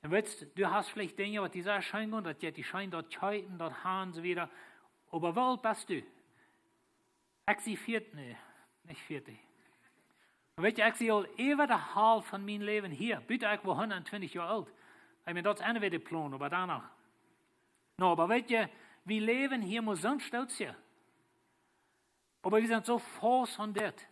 Un weetst, du hast veleicht Dinja, waut die sea scheen gonen, daut jie die scheen, daut kjeepen, daut haben, soo wieda. Oba woo oolt best du? Ekj sie vieetich, nä, nich vieetich. Oba weet jie, ekj sie aul äwa de Halft von mien Läwen hia. Buta ekj woa hundat twintich Joa oolt. Ekj meen, daut es eenwäa de Plon, oba doano. No, oba weet jie, wie läwen hia mau soon Stootje. Oba wie sent soo faust aun dit.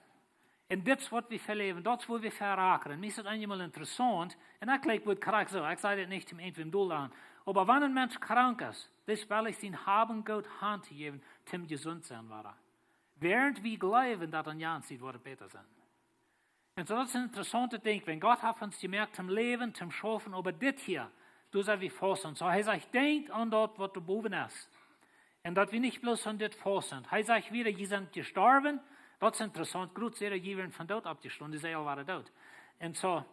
Un dit es, waut wie veläwen, daut es, wua wie verakren. Mie es daut eenjemol interessaunt. Un ekj jlikj, woat krakjt soo. Ekj saj dit nich toom irjentwäm doll aun. Oba wan een Mensch krank es, dee es wellich sien Hab un Goot hantojäwen, toom jesunt sennen wada. Wäarent wie jleewen, daut aun jane Sied woat et bäta sennen. Un soo, daut es een interessauntet Dinkj. Wan Gott haft ons jemoakt toom läwen, toom schaufen, oba dit hia, doa sent wie faust aun. Soo, hee sajcht, denkjt aun daut, waut doa bowen es. Un daut wie nich bloos aun dit faust sent. Hee sajcht wieda, jie sent jestorwen. Daut es interessaunt. Krakjt säd hee, jie wieren vom Doot oppjestonen. Dee sent aul wada doot. Un soo,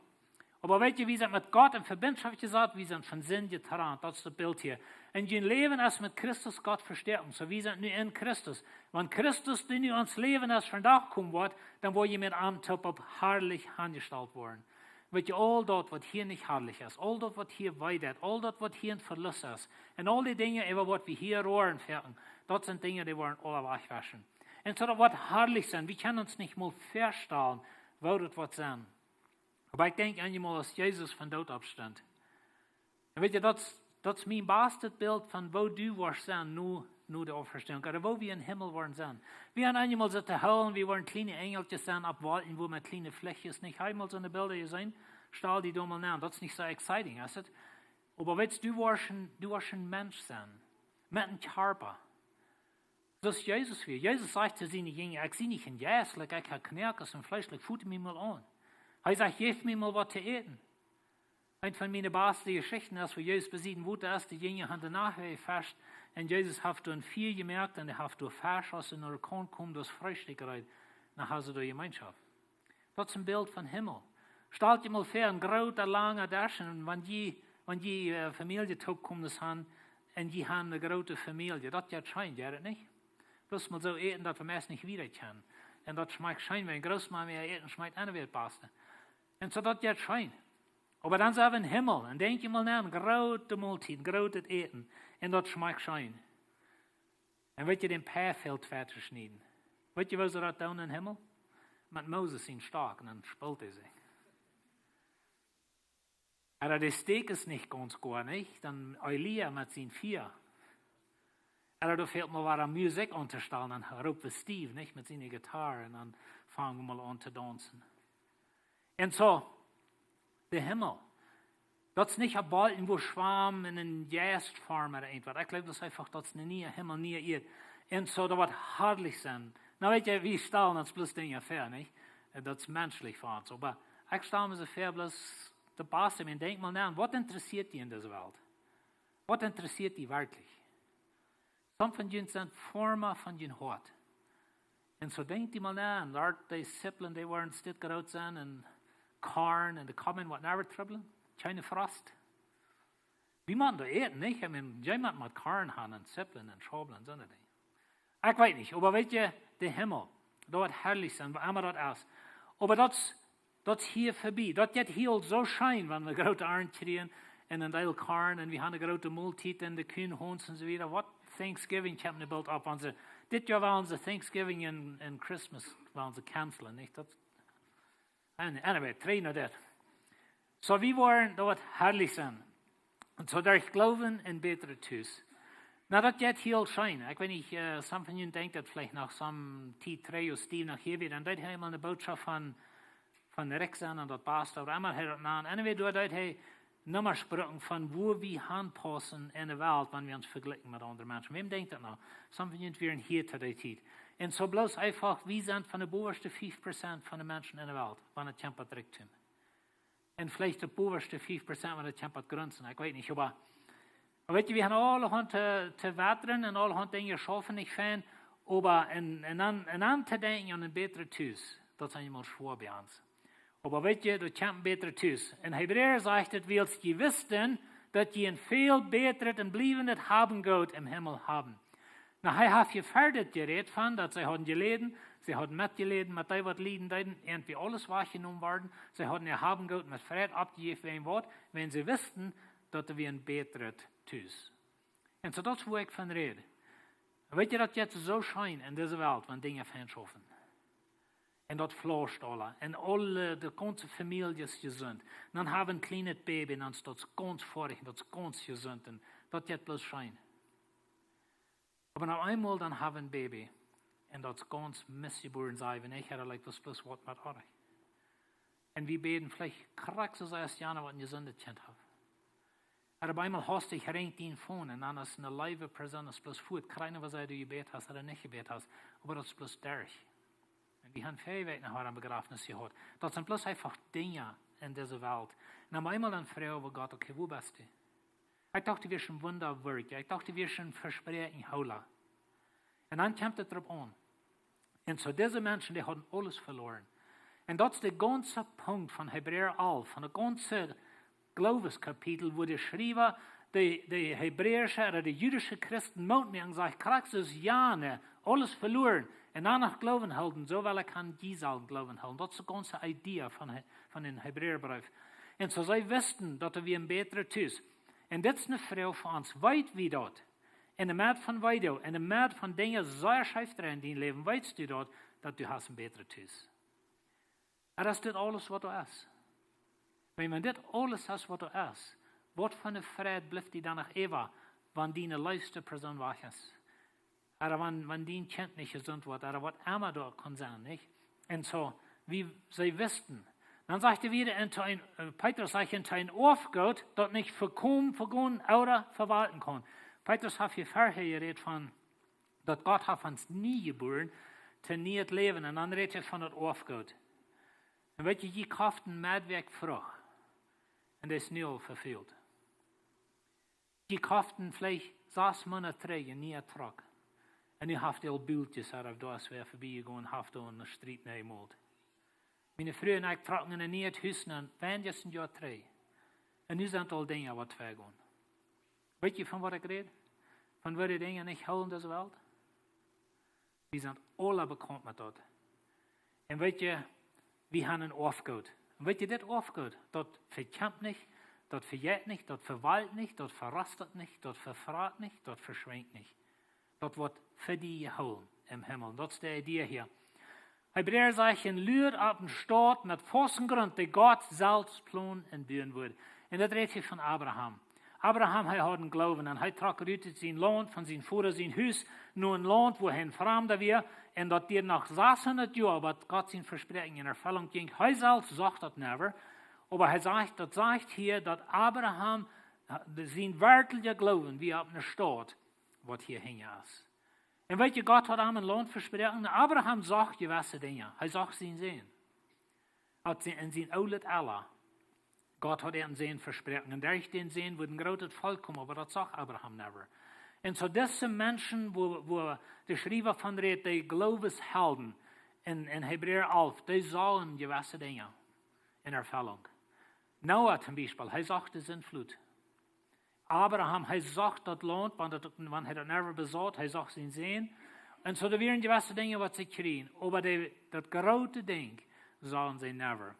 oba weet jie, wie sent met Gott en Vebindschoft jesat, wie sent von Sind jetrant. Daut es daut Bilt hia. Un jun Läwen es met Christus Gott vestoaken. Soo, wie sent nu en Christus. Wan Christus, dee nu en ons Läwen es, vondoag komen woat, dan woa jie met am toop opp harlich aunjestalt woaren. Weet jie, aul daut, waut hia nich harlich es, aul daut, waut hia wee deit, aul daut, waut hia een Velust es, un aul dee Dinja, äwa waut wie hia roaren, foaken, daut sent Dinja, dee woaren aula wajchjewoschen. Un soo daut woat harlich sennen. Wie kjennen ons nich mol väastalen, woo daut woat sennen. Oba ekj denkj eenjemol, aus Jesus vom Doot oppstunt. Un weet jie, daut, daut es mien bastet Bilt von woo du woascht sennen, no, no de Auferstehung. Ooda woo wie em Himmel woaren sennen. Wie haben eenjemol soo to hoolen, wie woaren kjliene Enjelkjes sennen opp Wolkjen, wua met kjliene Flichjes, nich? Hast du mol soone Bilda jeseenen? Stal die doa mol aun. Daut es nich soo exciting, es et? Oba weetst, du woascht een, du woascht een Mensch sennen. Met een Kjarpa. Soo aus Jesus wia. Jesus sajcht to siene Jinja: "Ekj sie nich een Jeist, ekj hab Knoakes un Fleesch, foot mie mol aun." Hee sajcht: "Jeff mie mol waut to äten." Eent von miene baste Jeschichten es, wua Jesus bie siene Wota es, de Jinja han de Nacht jefascht, un Jesus haft doa een Fia jemoakt un hee haft doa Fesch, aus see no de Kaunt kjeemen, daut Freestikj reed. Dan haben see doa Jemeenschoft. Daut es een Bilt von Himmel. Stalt junt mol väa, een groota, langa Desch, un wan jie, wan jie, äh, Famielje toopkomen han, un jie han eene groote Famielje, daut jeit scheen, jeit daut nich? Bloos mol soo äten, daut wie meist nich wieda kjennen. Un daut schmakjt scheen, wan Grootmama äten schmakjt, aule wada baste. Un soo, daut jeit scheen. Oba dan sent wie em Himmel. Un denkj mol aun, groote Moltiet, grootet Äten. Un daut schmakjt scheen. Un weet jie, dän Pä fält twei to schnieden. Weet jie, woo see daut doonen em Himmel? Met Moses sien Stock, un dan spolt hee sikj. Ooda de Steak es nich gaunz goa, nich? Dan Elia met sien Fia. Ooda doa fält mol waut aun Musikj aun to stalen, dan roopt wie Steve, nich? Met siene Gitarr, un dan fangen wie mol aun to daunzen. Un soo, de Himmel. Daut es nich een Bolkjen, wua wie schwamen en eene Jeistform ooda irjentwaut. Ekj jleew, daut es eefach, daut es een niea Himmel, niee Ieed. Un soo, daut woat harlich sennen. Nu weet jie, wie stalen ons bloos Dinja väa, nich? Un daut es menschlich fa ons. Oba ekj stal mie soo väa, bloos de Baste, un denkj mol no, waut intressieet die en dise Welt? Waut intressieet die werkjlich? Somje von junt sent Forma von jun Hoat. Un soo denkj die mol no, un doa dee Sipplen, dee woaren stits groot sennen, un Korn, un de Komen woat never trubblen. Kjeene Frost. Wie motten doa äten, nich? Ekj meen, jie motten mau Korn haben un Sipplen un Schaublen un soone Dinja. Ekj weet nich, oba weet jie, de Himmel, daut woat harlich sennen, wua emma daut es. Oba daut es, daut es hia verbie. Daut jeit hia aul soo scheen, wan wie groote Arnt kjrieen un een Deel Korn un wie haben eene groote Moltiet un de Kuhn, Hauns un soo wieda. Waut Thanksgiving kjemt nu boolt opp, wan see, dit Joa wellen see Thanksgiving un, un Christmas wellen see cancelen, nich? Daut, an-, anyway, trigj no dit. Soo, wie woaren, daut woat harlich sennen. Un soo derch Gloowen een bätret Hus. Nu, daut jeit hia aul scheen. Ekj weet nich, äh, somje von junt denkjen daut veleicht noch, some Tiet trigj, aus Steve noch hia wia, dan deed hee mol eene Bootschoft von, von rikj sennen un daut baste, oba emma hee daut nand. Anyway, doa deed hee Nummasch brucken von wua wie hanpaussen en de Welt, wan wie ons vejlikjen met aundre Menschen. Wäm denkjt daut noch? Somje von junt wieren hia to dee Tiet. Un soo bloos eefach, wie sent von de bowaschte fief Prozent von de Menschen en de Welt, wan et kjemt bat Rikjdom. Un veleicht de bowaschte fief Prozent, wan et kjemt bat Grunzen, ekj weet nich, oba, oba weet jie, wie haben aulahaunt to, to wettren un aulahaunt Dinja schaufen nich fein, oba en, en aun, en aun to denkjen aun een bätret Hus, daut es eemol schwoa bie ons. Oba weet jie, daut kjemt een bätret Hus. En Hebräa sajcht et, wiels jie wisten, daut jie een väl bätret un bliewet Habengoot em Himmel haben. Nu, hee haft hia wieda jerät von, daut see hauden jeläden, see hauden metjeläden met dee, waut lieden deeden, irjentwoo aules wajchjenomen worden. See hauden äa Habengoot met Freid oppjejäft, wäajen waut? Wäajen see wisten, daut doa wia een bätret Hus. Un soo, daut es, wua ekj von räd. Weet jie, daut jeit soo scheen en dise Welt, wan Dinja fein schaufen. Un daut flauscht aula. Un aule, de gaunze Famielje es jesunt. Dan haben wie een kjlienet Baby, un dan es daut gaunz foadich, un daut es gaunz jesunt. Un daut jeit bloos scheen. Oba noch eemol, dan haben wie een Baby. Un daut es gaunz missjeboaren, saj wie, ekj hab daut, like, daut es bloos waut met oajch. Un wie bäden veleicht krakjt soo aus jana, waut een jesundet Kjint haft. Oba bie eemol hast du, rinjt dien Phone un dan es eene leewe Persoon, es bloos fuat, krakjt waut see du jebät hast ooda nich jebät hast, oba daut es bloos derch. Un wie haben väl Wäakj noch mol een Bejrafnis jehaut. Daut sent bloos eefach Dinja en dise Welt. Un opp eemol dan froag wie Gott: "Okay, wua best du? Ekj docht, du wieescht een Wundawirkja. Ekj docht, du wieescht een Vespräakjenhoola." Un dan kjemt et doaropp aun. Un soo dise Menschen, dee hauden aules veloaren. Un daut es de gaunze Punkt von Hebräa alf, von daut gaunze Gloowenskapitel, wua de Schriewa de, de hebräische ooda de jüdische Christen Moot moaken, sajcht: "Krakjt soo aus jana aules veloaren un dan noch Gloowen haben, soo well ekj aun junt sellen Gloowen haben." Daut es de gaunze Idee von He-, von dän Hebräabreef. Un soo see wisten, daut doa wia een bätret Hus. Un dit es eene Froag fa ons: Weet wie daut? En de Medd von Weedoag, en de Medd von Dinja sea scheef dreien en dien Läwen, weetst du daut, daut du hast een bätret Hus? Ooda es dit aules, waut doa es? Wan, wan dit aules es, waut doa es, waut fa eene Freid blift die dan noch äwa, wan diene leefste Persoon wajch es? Ooda wan, wan dien Kjint nich jesunt woat, ooda waut emma doa kaun sennen, nich? Un soo, wie see wisten. Dan sajcht hee wieda en een, äh, Petrus sajcht, en een Oafgoot, daut nich vekomen, vegonen ooda vewalkjen kaun. Petrus haft hia verhäa jerät von daut Gott haft ons nie jebuaren to nieet Läwen. Un dan rät hee von daut Oafgoot. Un weet jie, jie koften Metwoakj Frucht. Un dee es nu aul vefult. Jie koften veleicht sas Moonat trigj een nieen Truck. Un nu haft dee aul Bultjes, ooda doa es wäa verbie jegonen, haft doa een Striep nenjemolt. Miene Fru un ekj trocken en een nieet Hus nenn, wan jistren Joa trigj. Un nu sent aul Dinja waut vegonen. Weet jie von waut ekj räd? Von woo dee Dinja nich hoolen dise Welt? Wie sent aula bekaunt met daut. Un weet jie, wie haben een Oafgoot. Un weet jie, dit Oafgoot, daut vekjemt nich, daut vejeit nich, daut vewalkjt nich, daut verrostet nich, daut vefrat nich, daut veschwinjt nich. Daut woat fa die jehoolen em Himmel. Daut es de Idee hia. Hebräa sajcht: "Un luat opp eene Staut met fausten Grunt, dee Gott selfst plonen un buen wudd." Un daut rät hia von Abraham. Abraham, hee haud een Gloowen un hee trock rut ut sien Launt, von sien Voda sien Hus, no een Launt, wua hee een Framda wia, un daut dieed noch sashundat Joa, bat Gott sien Vespräakjen en Erfellunk jinkj. Hee selfst sach daut never, oba hee sajcht, daut sajcht hia, daut Abraham, äh, sien werkjlicha Gloowen wia opp eene Staut, waut hia hinja es. Un weet jie, Gott haud am een Launt vesproaken. Abraham sach jewesse Dinja. Hee sach sienen Sän. Haud sie-, en sien oolet Ella. Gott haud am een Sän vesproaken. Un derch dän Sän wudd een grootet Volkj komen, oba daut sach Abraham never. Un soo dise Menschen, wua, wua de Schriewa von rät, dee Gloowenshelden en, en Hebräa alf, dee sagen jewesse Dinja en Erfellunk. Noah toom Biespel, hee sach de Sintflut. Abraham, hee sach daut Launt, wan daut, wan hee daut never besaut, hee sach sienen Sän. Un soo, doa wieren jewesse Dinja, waut see kjrieejen, oba dee, daut groote Dinkj sagen see never.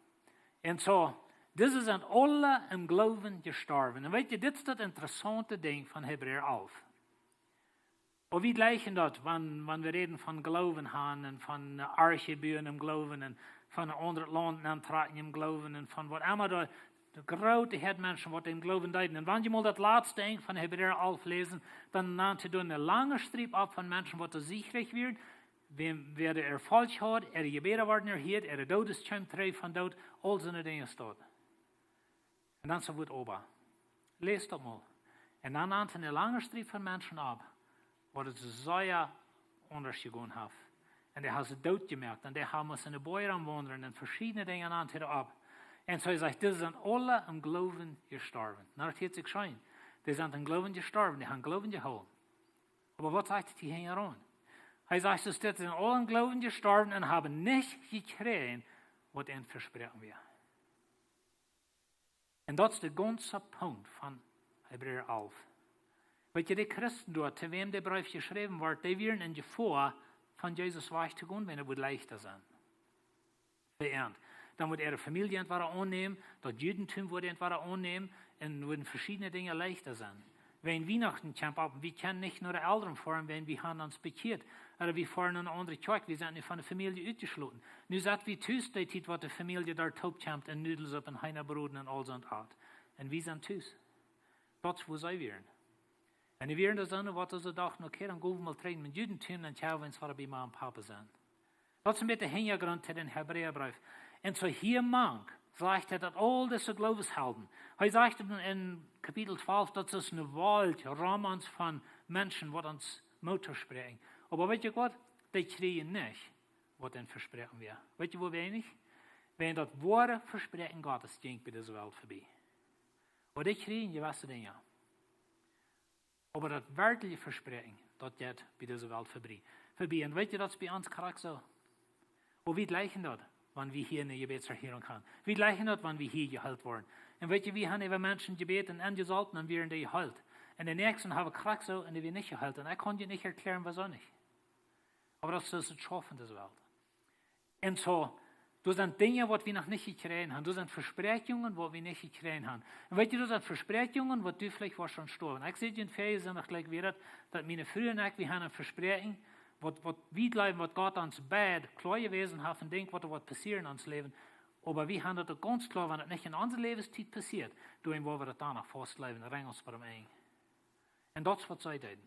Un soo, dise sent aule em Gloowen jestorwen. Un weet jie, dit es daut interessaunte Dinkj von Hebräa alf. Oba wie jlikjen daut, wan, wan wie räden von Gloowen haben un von eene Arche buen em Gloowen un von een aundret Launt auntrakjen em Gloowen un von waut emma doa, de groote Häad Menschen, waut em Gloowen deeden. Un wan jie mol daut latste Enj von Hebräa alf läsen, dan nant hee doa eene lange Striep opp von Menschen, waut doa siegrikj wieren, wäa, wäa de Erfolg haud, äare Jebäda worden erhieet, äare Doodes kjeemen trigj von doot, aul soone Dinja doa. Un dan soo wudd oba. Läst daut mol. Un dan nant hee eene lange Striep von Menschen opp, waut et sea aundasch jegonen haft. Un dee haft see dootjemoakt. Un dee haben see en de Boaj romwaundlen un veschiedne Dinja nant hee opp. Un soo hee sajcht, dise sent aule em Gloowen jestorwen. Na, daut hieet sikj scheen. Dee sent em Gloowen jestorwen, dee haben Gloowen jehoolen. Oba waut sajcht hee hia hinjaraun? Hee sajcht, dise sent aule em Gloowen jestorwen un haben nich jekjräajen, waut an vesproaken wia. Un daut es de gaunze Punkt von Hebräa alf. Weet jie, de Christen doa, to wäm de Breef jeschräwen wort, dee wieren en Jefoa, von Jesus wajch to gonen, wan et wudd leichta sennen. Fa an. Dan wudd äare Famielje an wada aunnämen, daut Judentum wudd an wada aunnämen, un wudden veschiedne Dinja leichta sennen. Wan Wienachten kjemt opp, wie kjennen nich no de Elren foaren, wan wie haben ons bekjieet. Ooda wie foaren no eene aundre Kjoakj, wie sent nu von de Famielje utjeschloten. Nu sent wie tus, dee Tiet, waut de Famielje doa toop kjemt un Nudels opp un Heena broden un aul soont Oat. Un wie sent tus. Daut es, wua see wieren. Un dee wieren doa soone, waut see dochten, okay, dan go wie mol trigj no daut Judentum, dan kjenn wie ons wada bie Mame un Pape sennen. Daut es een bät de Hinjagrunt to dän Hebräabreef. Un soo hia mank, sajcht hee, daut aul dise Gloowenshelden. Hee sajcht en, en Kapitel twalf, daut es eene Wolkj rom ons von Menschen, waut ons Moot toospräakjen. Oba weet jie waut? Dee kjrieejen nich, waut an vesproaken wia. Weet jie, woo weinich? Wan daut woare Vespräakjen Gottes jinkj bie dise Welt verbie. Oba dee kjrieejen jewesse Dinja. Oba daut werkjliche Vespräakjen, daut jeit bie dise Welt verbie-, verbie. Un weet jie, daut es bie ons krakjt soo. Oba wie jlikjen daut, wan wie hia eene Jebädserhörunk haben. Wie jlikjen daut, wan wie hia jeheelt woaren. Un weet jie, wie haben äwa Menschen jebät un aunjesaut, dan wieren dee jeheelt. Un de näakjste haben krakjt soo, un dee wieren nich jeheelt. Un ekj kaun junt nich erkjläaren, wuarom nich. Oba daut es daut Schaufen dise Welt. Un soo, doa sent Dinja, waut wie noch nich jekjräajen haben. Doa sent Vespräakjungen, waut wie nich jekjräajen haben. Un weet jie, doa sent Vespräakjungen, waut du veleicht woascht aun stoawen. Ekj säd junt väaje Sindach jlikj wada, daut miene Fru un ekj, wie haben een Vespräakjen, waut, waut wie jleewen, waut Gott ons beid kloa jewäsen haft, een Dinkj, waut doa woat passieren en ons Läwen. Oba wie haben daut uk gaunz kloa, wan daut nich en onse Läwenstiet passieet, dan woa wie daut dan noch faust jleewen, dan räakjen ons bie daut Enj. Un daut es, waut see deeden.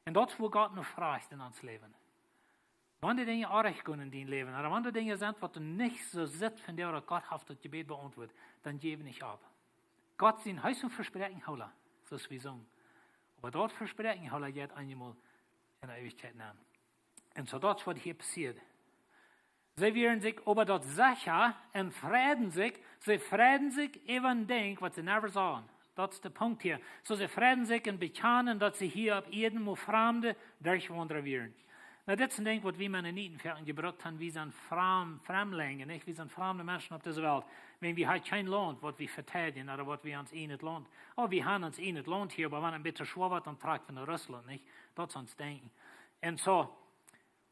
Un daut es, wua Gott no froacht en ons Läwen. Wan de Dinja oajch gonen en dien Läwen, ooda wan de Dinja sent, waut doa nich soo sitt, von dee, daut Gott haft daut Jebäd beauntwuat, dan jäw nich opp. Gott sien, hee es een Vespräakjenhoola, soo aus wie sungen. Oba daut Vespräakjenhoola jeit eenjemol enne Eewichkjeit nenn. Un soo daut es waut hia passieet. See wieren sikj oba daut secha un freiden sikj, see freiden sikj äwa een Dinkj waut see never sagen. Daut es de Punkt hia. Soo see freiden sikj un bekjanen daut see hia opp Ieed mau Framde, Derchwaundra wieren. Nu, dit es een Dinkj waut wie Mennoniten foaken jebrukt haben, wie sent Fram-, Framlinje, nich? Wie sent framde Menschen opp dise Welt. Wan wie haben kjeen Launt waut wie veteidijen, ooda waut wie ons ieejnet Launt. Oh, wie haben ons ieejnet Launt hia, oba wan et een bät schwoa woat, dan trakj wie no Russlaunt, nich? Daut es ons Denkjen. Un soo,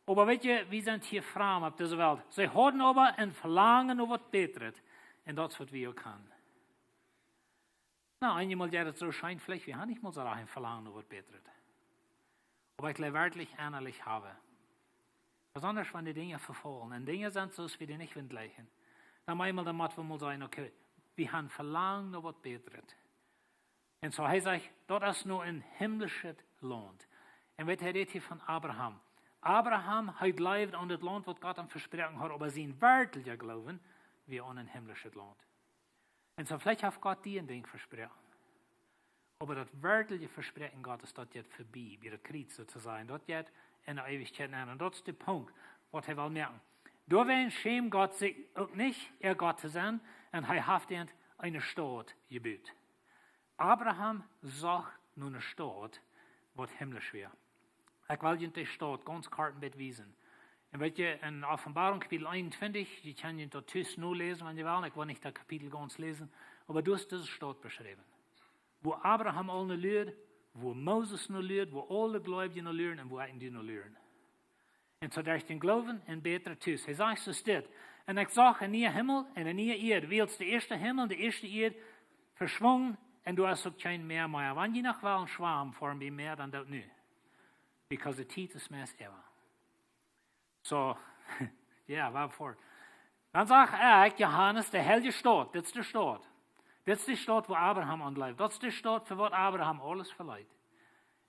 oba weetst, wie sent hia framd opp dise Welt. See hauden oba een Velangen no waut Bätret. Un daut es waut wie uk haben. Nu, eenjemol jeit et soo scheen, veleicht, wie haben nich mol soo een Velangen no waut Bätret. Oba ekj well werkjlich ennalich haben. Besonda wan de Dinja vefaulen. Un Dinja sent soo aus wie dee nich wellen jlikjen. Dan eemol, dan motten wie mol sajen, okay, wie haben Velangen no waut Bätret. Un soo, hee sajcht, daut es nu een himmlischet Launt. Un weetst, hee rät hia von Abraham. Abraham, hee jleewd aun daut Launt waut Gott am vesproaken haud, oba sien werkjlicha Gloowen wia aun een himmlischet Launt. Un soo, veleicht haft Gott die een Dinkj vesproaken. Oba daut werkjliche Vespräakjen Gottes, daut jeit verbie, bie daut Kjriez soo to sajen. Daut jeit enne Eewichkjeit nenn. Un daut es de Punkt, waut hee well moaken. Doawäajen schämd Gott sikj uk nich, äa Gott to sennen, un hee haft an eene Staut jebut. Abraham socht no eene Staut, waut himmlisch wia. Ekj well junt dee Staut gaunz kort een bät wiesen. Un weetst, en Openboarunk Kapitel eenuntwintich, jie kjennen daut tus noläsen, wan jie wellen. Ekj well nich daut Kapitel gaunz läsen, oba doa es dise Staut beschräwen. Wua Abraham aul no luad, wua Moses no luad, wua aule Gleubje no luaden un wua ekj un du no luaden. Un soo derch dän Gloowen een bätret Tus. Hee sajcht soo dit: Un ekj sach een nieen Himmel un eene niee Ieed, wiels de ieeschte Himmel un de ieeschte Ieed veschwungen, un doa es uk kjeen Mäa mea. Wan jie noch wellen schwamen foaren bie Mäa, dan doot nu. Because de Tiet es meist äwa. Soo, jo, wua foaren? Dan sach ekj, Johanes, de heilje Staut, dit es de Staut. Dit es de Staut, wua Abraham aun jleewd. Daut es de Staut, fa waut Abraham aules veleet.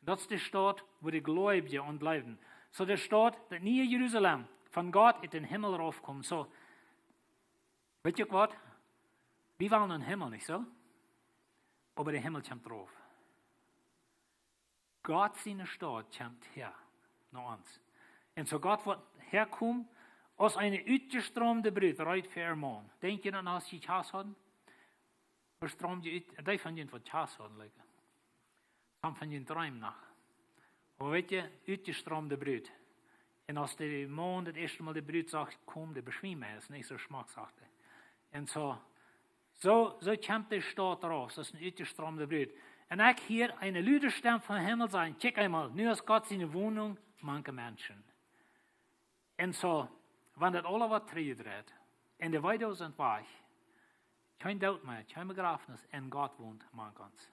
Daut es de Staut, wua de Gleubje aun jleewden. Soo de Staut, daut niee Jerusalem, von Gott ut dän Himmel raufkomen. Soo, weetst du waut? Wie wellen een Himmel, nich soo? Oba de Himmel kjemt rauf. Gott siene Staut kjemt häa no ons. Un soo Gott woat häakomen aus eene utjestraumde Brut, reed fa äa Maun. Denkj jie dan, aus jie Kjast hauden? Woo straumd jie ut? Dee von junt waut Kjast hauden, like. Some von junt dreemen noch. Oba weetst du, utjestraumde Brut. Un aus de Maun daut ieeschte Mol de Brut sach, kjeem de Beschwieemoos, nich soo schmock, sajcht hee. Un soo, soo, soo kjemt de Staut rauf, soo aus eene utjestraumde Brut. Un ekj hieed eene lude Stemm vom Himmel sajen: Kjikj eemol, nu es Gott siene Wonunk mank de Menschen. Un soo, wan daut aula woat trigjjedreit, un de Weedoag sent wajch, kjeen Doot mea, kjeen Bejrafnis, un Gott wont mank ons.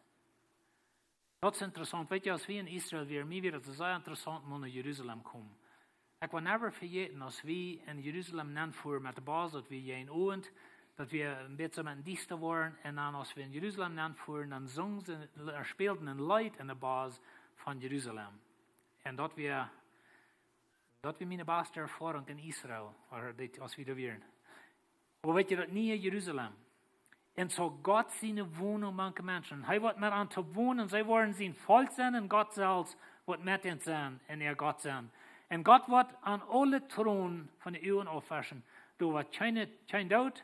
Daut es interessaunt. Weetst du, aus wie en Israel wieren, mie wia daut sea interessaunt, mol no Jerusalem komen. Ekj woa never vejäten, aus wie en Jerusalem nenfuaren met de Bus, daut wia jäajen Owent, daut wia een bät met een diesta woaren, un dan, aus wie en Jerusalem nenfuaren, dan sungen see, äh, späalden een Leet enne Bus von Jerusalem. Un daut wia, daut wia miene baste Erfoarunk en Israel, wua dit, aus wie doa wieren. Oba weetst du, daut niee Jerusalem? Un soo Gott siene Wonunk mank de Menschen. Hee woat met an to wonen, see woaren sien Volkj sennen, un Gott selfst woat met an sennen un äa Gott sennen. Un Gott woat an aule Tronen von de Uagen aufwischen. Doa woat kjeen, kjeen Doot,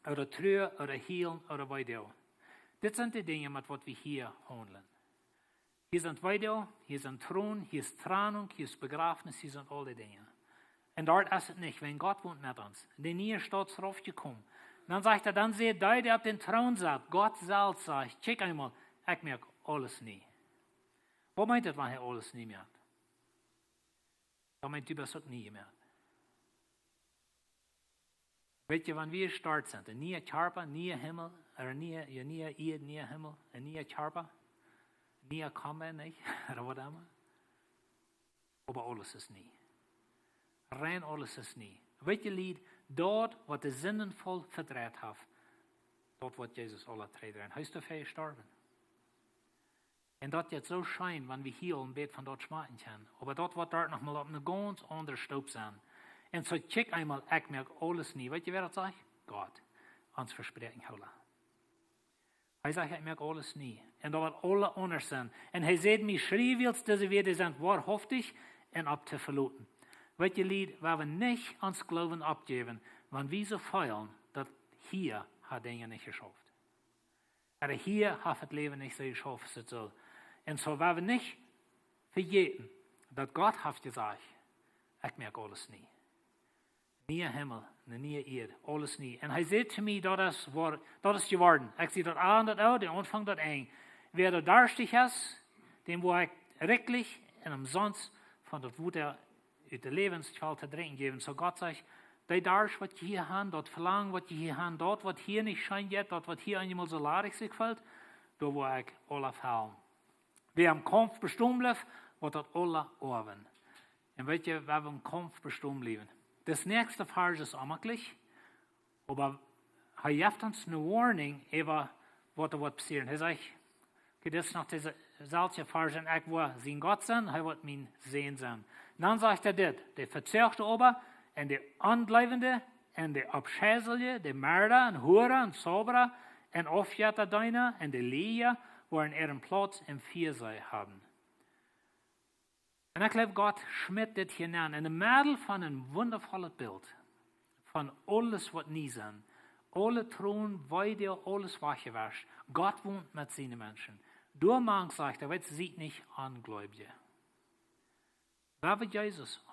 ooda Trua, ooda Hielen, ooda Weedoag. Dit sent de Dinja, met waut wie hia haundlen. Hia sent Weedoag, hia sent Tronen, hia es Trennunk, hia es Bejrafnis, hia sent aul dee Dinja. Un doa es et nich, wiels Gott wont met ons. De niee Staut es raufjekomen. Dan sajcht hee, dan säd dee, dee opp dän Troon saut, Gott selfst sajcht: Kjikj eemol, ekj moak aules nie. Waut meent daut, wan hee aules nie moakt? Daut meent, du best uk nie jemoakt. Weetst du, wan wie jestort sent, een niea Kjarpa, niea Himmel, ooda niea, jo, niea Ieed, niea Himmel, een niea Kjarpa, niea Komma, nich? Ooda waut emma. Oba aules es nie. Rein aules es nie. Weetst du, Lied, daut waut de Sindenfaul vedreit haft, daut woat Jesus aula trigj dreien. Hee es doafäa jestorwen. Un daut jeit soo scheen, wan wie hia een bät von daut schmakjen kjennen. Oba daut woat doa noch mol opp eene gaunz aundre Stoop sennen. Un soo kjikj eemol, ekj moak aules nie. Weetst du, wäa daut sajcht? Gott. Ons Vespräakjen hoolen. Hee sajcht: "Ekj moak aules nie." Un daut woat aules aundasch sennen. Un hee säd mie: "Schriew wiels dise Wieed sent woarhauftich un opp to veloten." Weet jie, Lied, wie haben nich ons Gloowen oppjejäft, wan wie soo feelen, daut hia haft Dinja nich jeschauft. Ooda hia haft daut Läwen nich soo jeschauft aus et sull. Un soo, wie haben nich vejäten, daut Gott haft jesajcht: "Ekj moak aules nie." Niea Himmel, eene niee Ieed, aules nie. Un hee säd to mie: "Daut es woa-, daut es jeworden." Ekj säd: "Daut Enj, daut Enj, de Aunfank, daut Enj. Wäa doa darstich es, däm woa ekj rikjlich un omsonst von daut Wota ut de Läwenskwell to drinkjen jäwen." Soo Gott sajcht: "Dee Darscht, waut jie hia haben, daut Velangen, waut jie hia haben, daut, waut hia nich scheen jeit, daut, waut hia eemol soo ladich sikj felt, doa woa ekj aula fellen. Wäa em Kaumf bestonen blift, woat daut aula oawen." Un weet jie, wie haben em Kaumf bestonen bliewen. Daut näakjste Varsch es onjemaklich, oba hee jeft ons eene Warnung äwa waut doa woat passieren. Hee sajcht, okay, dit es noch dise selwje Varsch: "Un ekj woa sien Gott sennen, hee woat mien Sän sennen." Dan sajcht hee dit: "De Vezoagte oba, un de Onjleewende, un de Aufscheilje, de Merda, un Hura, un Zaubra, un Aufjettadeena, un de Lieja, woaren äare Plauz em Fia haben." Un ekj jleew, Gott schmitt dit hia aun, en de Medd von een wundavollet Bilt von aules, waut nie sennen, aule Tronen, Weedoag, aules wajchjewascht. Gott wont met siene Menschen. Doamank sajcht hee: "Weet jie, siet nich Onjleewje." Wie haben Jesus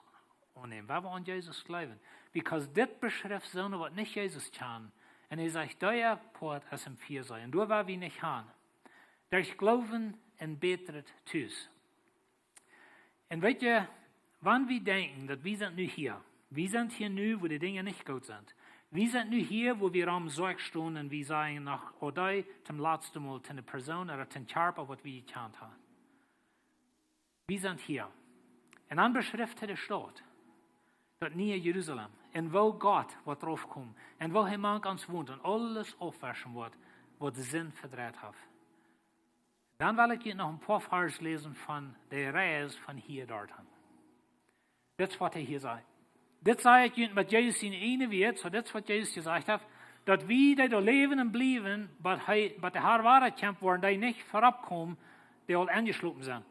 aunnämen, wie haben aun Jesus jleewen. Because dit beschrift soone, waut nich Jesus kjanen. Un hee sajcht: "Dee Poat es em Fia." Un doa woa wie nich han. Derch Gloowen een bätret Tus. Un weet jie, wan wie denkjen, daut wie sent nu hia, wie sent hia nu, wua de Dinja nich goot sent. Wie sent nu hia, wua wie rom Sorg stonen un wie sajen noch Ode toom latsten Mol to eene Persoon ooda to een Kjarpa, waut wie jekjant haben. Wie sent hia. Un dan beschrift hee de Staut, daut niee Jerusalem, un woo Gott woat doaropp komen, un woo hee mank ons wont un aules aufwaschen woat, waut de Sind vedreit haft. Dan well ekj junt noch een poa Varsch läsen von de Reis von hia doahan. Dit es, waut hee hia sajcht. Dit saj ekj junt met Jesus siene ieejne Wieed, soo dit es, waut Jesus jesajcht haft, daut wie, dee doa läwen un bliewen, bat hee, bat de Har wada kjemt, woaren dee nich verut komen, dee aul enjeschlopen sent.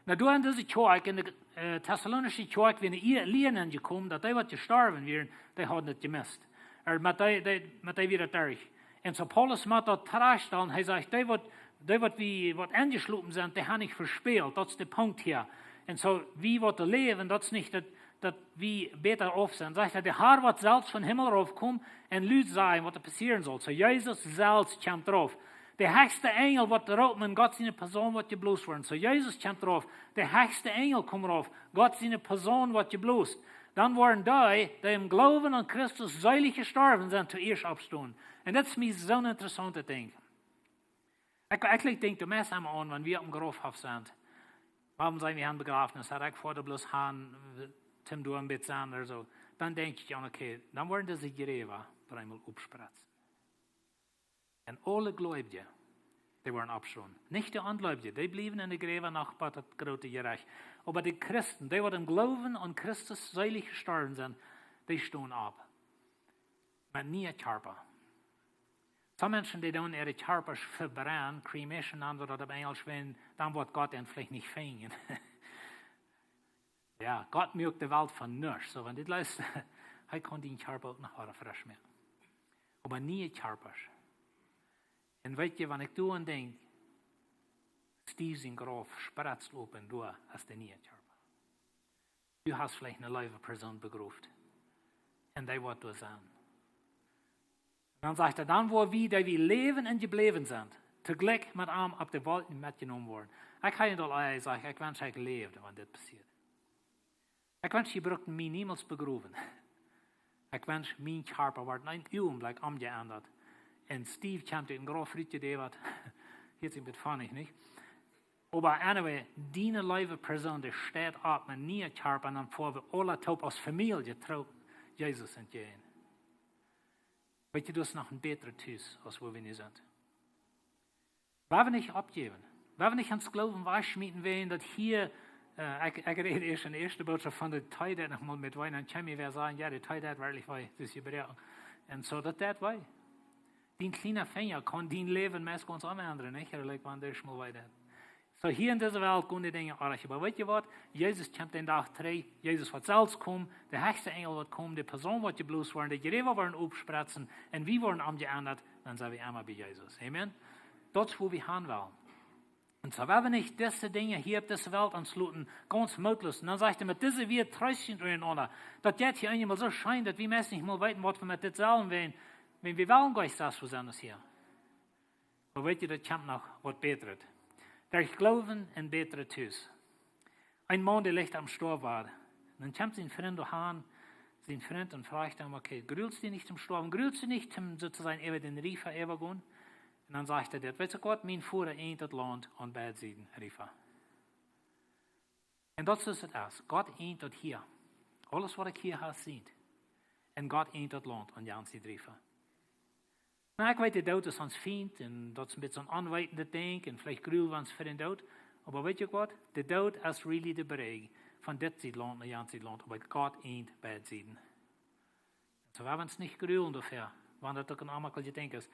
Nu, doa en dise Kjoakj, en de, äh, tessaloonische Kjoakj, wia eene Lie-, Lia enjekomen, daut dee, waut jestorwen wieren, dee hauden daut jemist. Ooda met dee, dee, met dee wia daut derch. Un soo Paulus mott daut trajchtstalen, hee sajcht: "Dee, waut, dee, waut wie, waut enjeschlopen sent, dee haben nich vespält." Daut es de Punkt hia. Un soo, wie, waut doa läwen, daut es nich daut, daut wie bäta auf sent. Sajcht hee: "De Har woat selfst vom Himmel raufkomen un lud sajen, waut doa passieren saul." Soo Jesus selfst kjemt rauf. De hechste Enjel woat roopen un Gott siene Persoon woat jeblost woaren. Soo Jesus kjemt rauf. De hechste Enjel kjemt rauf. Gott siene Persoon woat jeblost. Dan woaren dee, dee em Gloowen aun Christus seelich jestorwen sent, toieescht oppstonen. Un daut es mie soon interessauntet Dinkj. Ekj, ekj denkj doa meist emma aun, wan wie oppem Graufhoff sent. Wuarom sent wie aum Begrafnis? Haud ekj ver, doa bloos han, Tim, doa een bät sennen ooda soo. Dan denkj ekj aun, okay, dan woaren dise Jräwa opp eemol oppspretzen. Un aule Gleubje, dee woaren oppstonen. Nich de Onjleubje, dee bliewen en de Jräwa noch bat daut groote Jerecht. Oba de Christen, dee, waut em Gloowen aun Christus seelich jestorwen sent, dee stonen opp. Met niee Kjarpa. Soone Menschen, dee doonen äare Kjarpasch vebrennen, cremation nanen see daut opp Enjlisch, wan, dan woat Gott an veleicht nich finjen. Jo, Gott muak de Welt von nuscht. Soo, wan dit leest, hee kaun dien Kjarpa uk noch wada fresch moaken. Oba niee Kjarpasch. Un weet jie, wan ekj doa aun denkj, Steve sien Grauf spretzt opp un doa es de niee Kjarpa. Du hast veleicht eene leewe Persoon begroft. Un dee woat doa sennen. Dan sajcht hee, dan woa wie, dee wie läwen un jebläwen sent, toojlikj met am opp de Wolkjen metjenomen woaren. Ekj hab aul ea jesajcht, ekj wensch, ekj läwd, wan dit passieet. Ekj wensch, jie bruckten mie niemols begrowen. Ekj wensch, mien Kjarpa woat en een Uagenblikj omjeendat. Un Steve kjemt ut een Grauf rut, dee woat, hieet sikj een bät funny, nich? Oba anyway, diene leewe Persoon, dee steit opp met niee Kjarpa un dan foa wie aula toop aus Famielje trigj Jesus entjäajen. Weet jie, daut es noch een bätret Tus, aus wua wie nu sent. Wie haben nich oppjejäft. Wie haben nich ons Gloowen wajchjeschmäten, wäajen daut hia, äh, ekj, ekj räd ieescht en de ieeschte Botschaft von de Tee, daut noch mol met Wee, dan kjeem wäa sajen, jo, de Tee deit werkjlich wee, daut es jebroaken. Un soo, daut deit wee. Dien kjliena Finja kaun dien Läwen meist gaunz endren, nich? Like, wan dee mol wada. Soo, hia en dise Welt kjennen de Dinja oajch, oba weetst waut? Jesus kjemt dän Dach trigj, Jesus woat selfst komen, de hechste Enjel woat komen, de Posaun woat jeblost woaren, de Jräwa woaren oppspretzen un wie woaren omjeendat, dan sent wie emma bie Jesus. Amen? Daut es, wua wie han wellen. Un soo, wan wie nich dise Dinja hia opp dise Welt ons loten, gaunz mootloos. Un dan sajcht hee, met dise Wieed treest junt unjarenaunda. Daut jeit hia eemol soo scheen, daut wie meist nich mol weeten, waut wie met dit sellen, wan, wan wie wellen nich soo sennen aus hia. Oba weetst, daut kjemt noch waut Bätret. Derch Gloowen een bätret Hus. Een Maun, dee licht aum Stoawen. Dan kjemt sien Frint doahan, sien Frint, un froagt am: "Okay, grulst du nich toom stoawen? Grulst du nich toom, soo to sajen, äwa dän Riefa äwagonen?" Un dan sajcht hee dit: "Weetst du waut, mien Voda eent daut Launt aun beid Sieden Riefa." Un daut es, daut es, Gott eent daut hia. Aules, waut ekj hia hab, es sient. Un Gott eent daut Launt aun jane Sied Riefa. Nu, ekj weet, de Doot es ons Fient un daut es een bät een aunweitendet Dinkj un veleicht grul wie ons fa dän Doot. Oba weetst du waut? De Doot es really de Brigj von dit Sied Launt no jant Sied Launt, oba Gott eent beid Sieden. Soo, wie haben ons nich grulen doafäa, wan daut uk een aunmakjlich Dinkj es.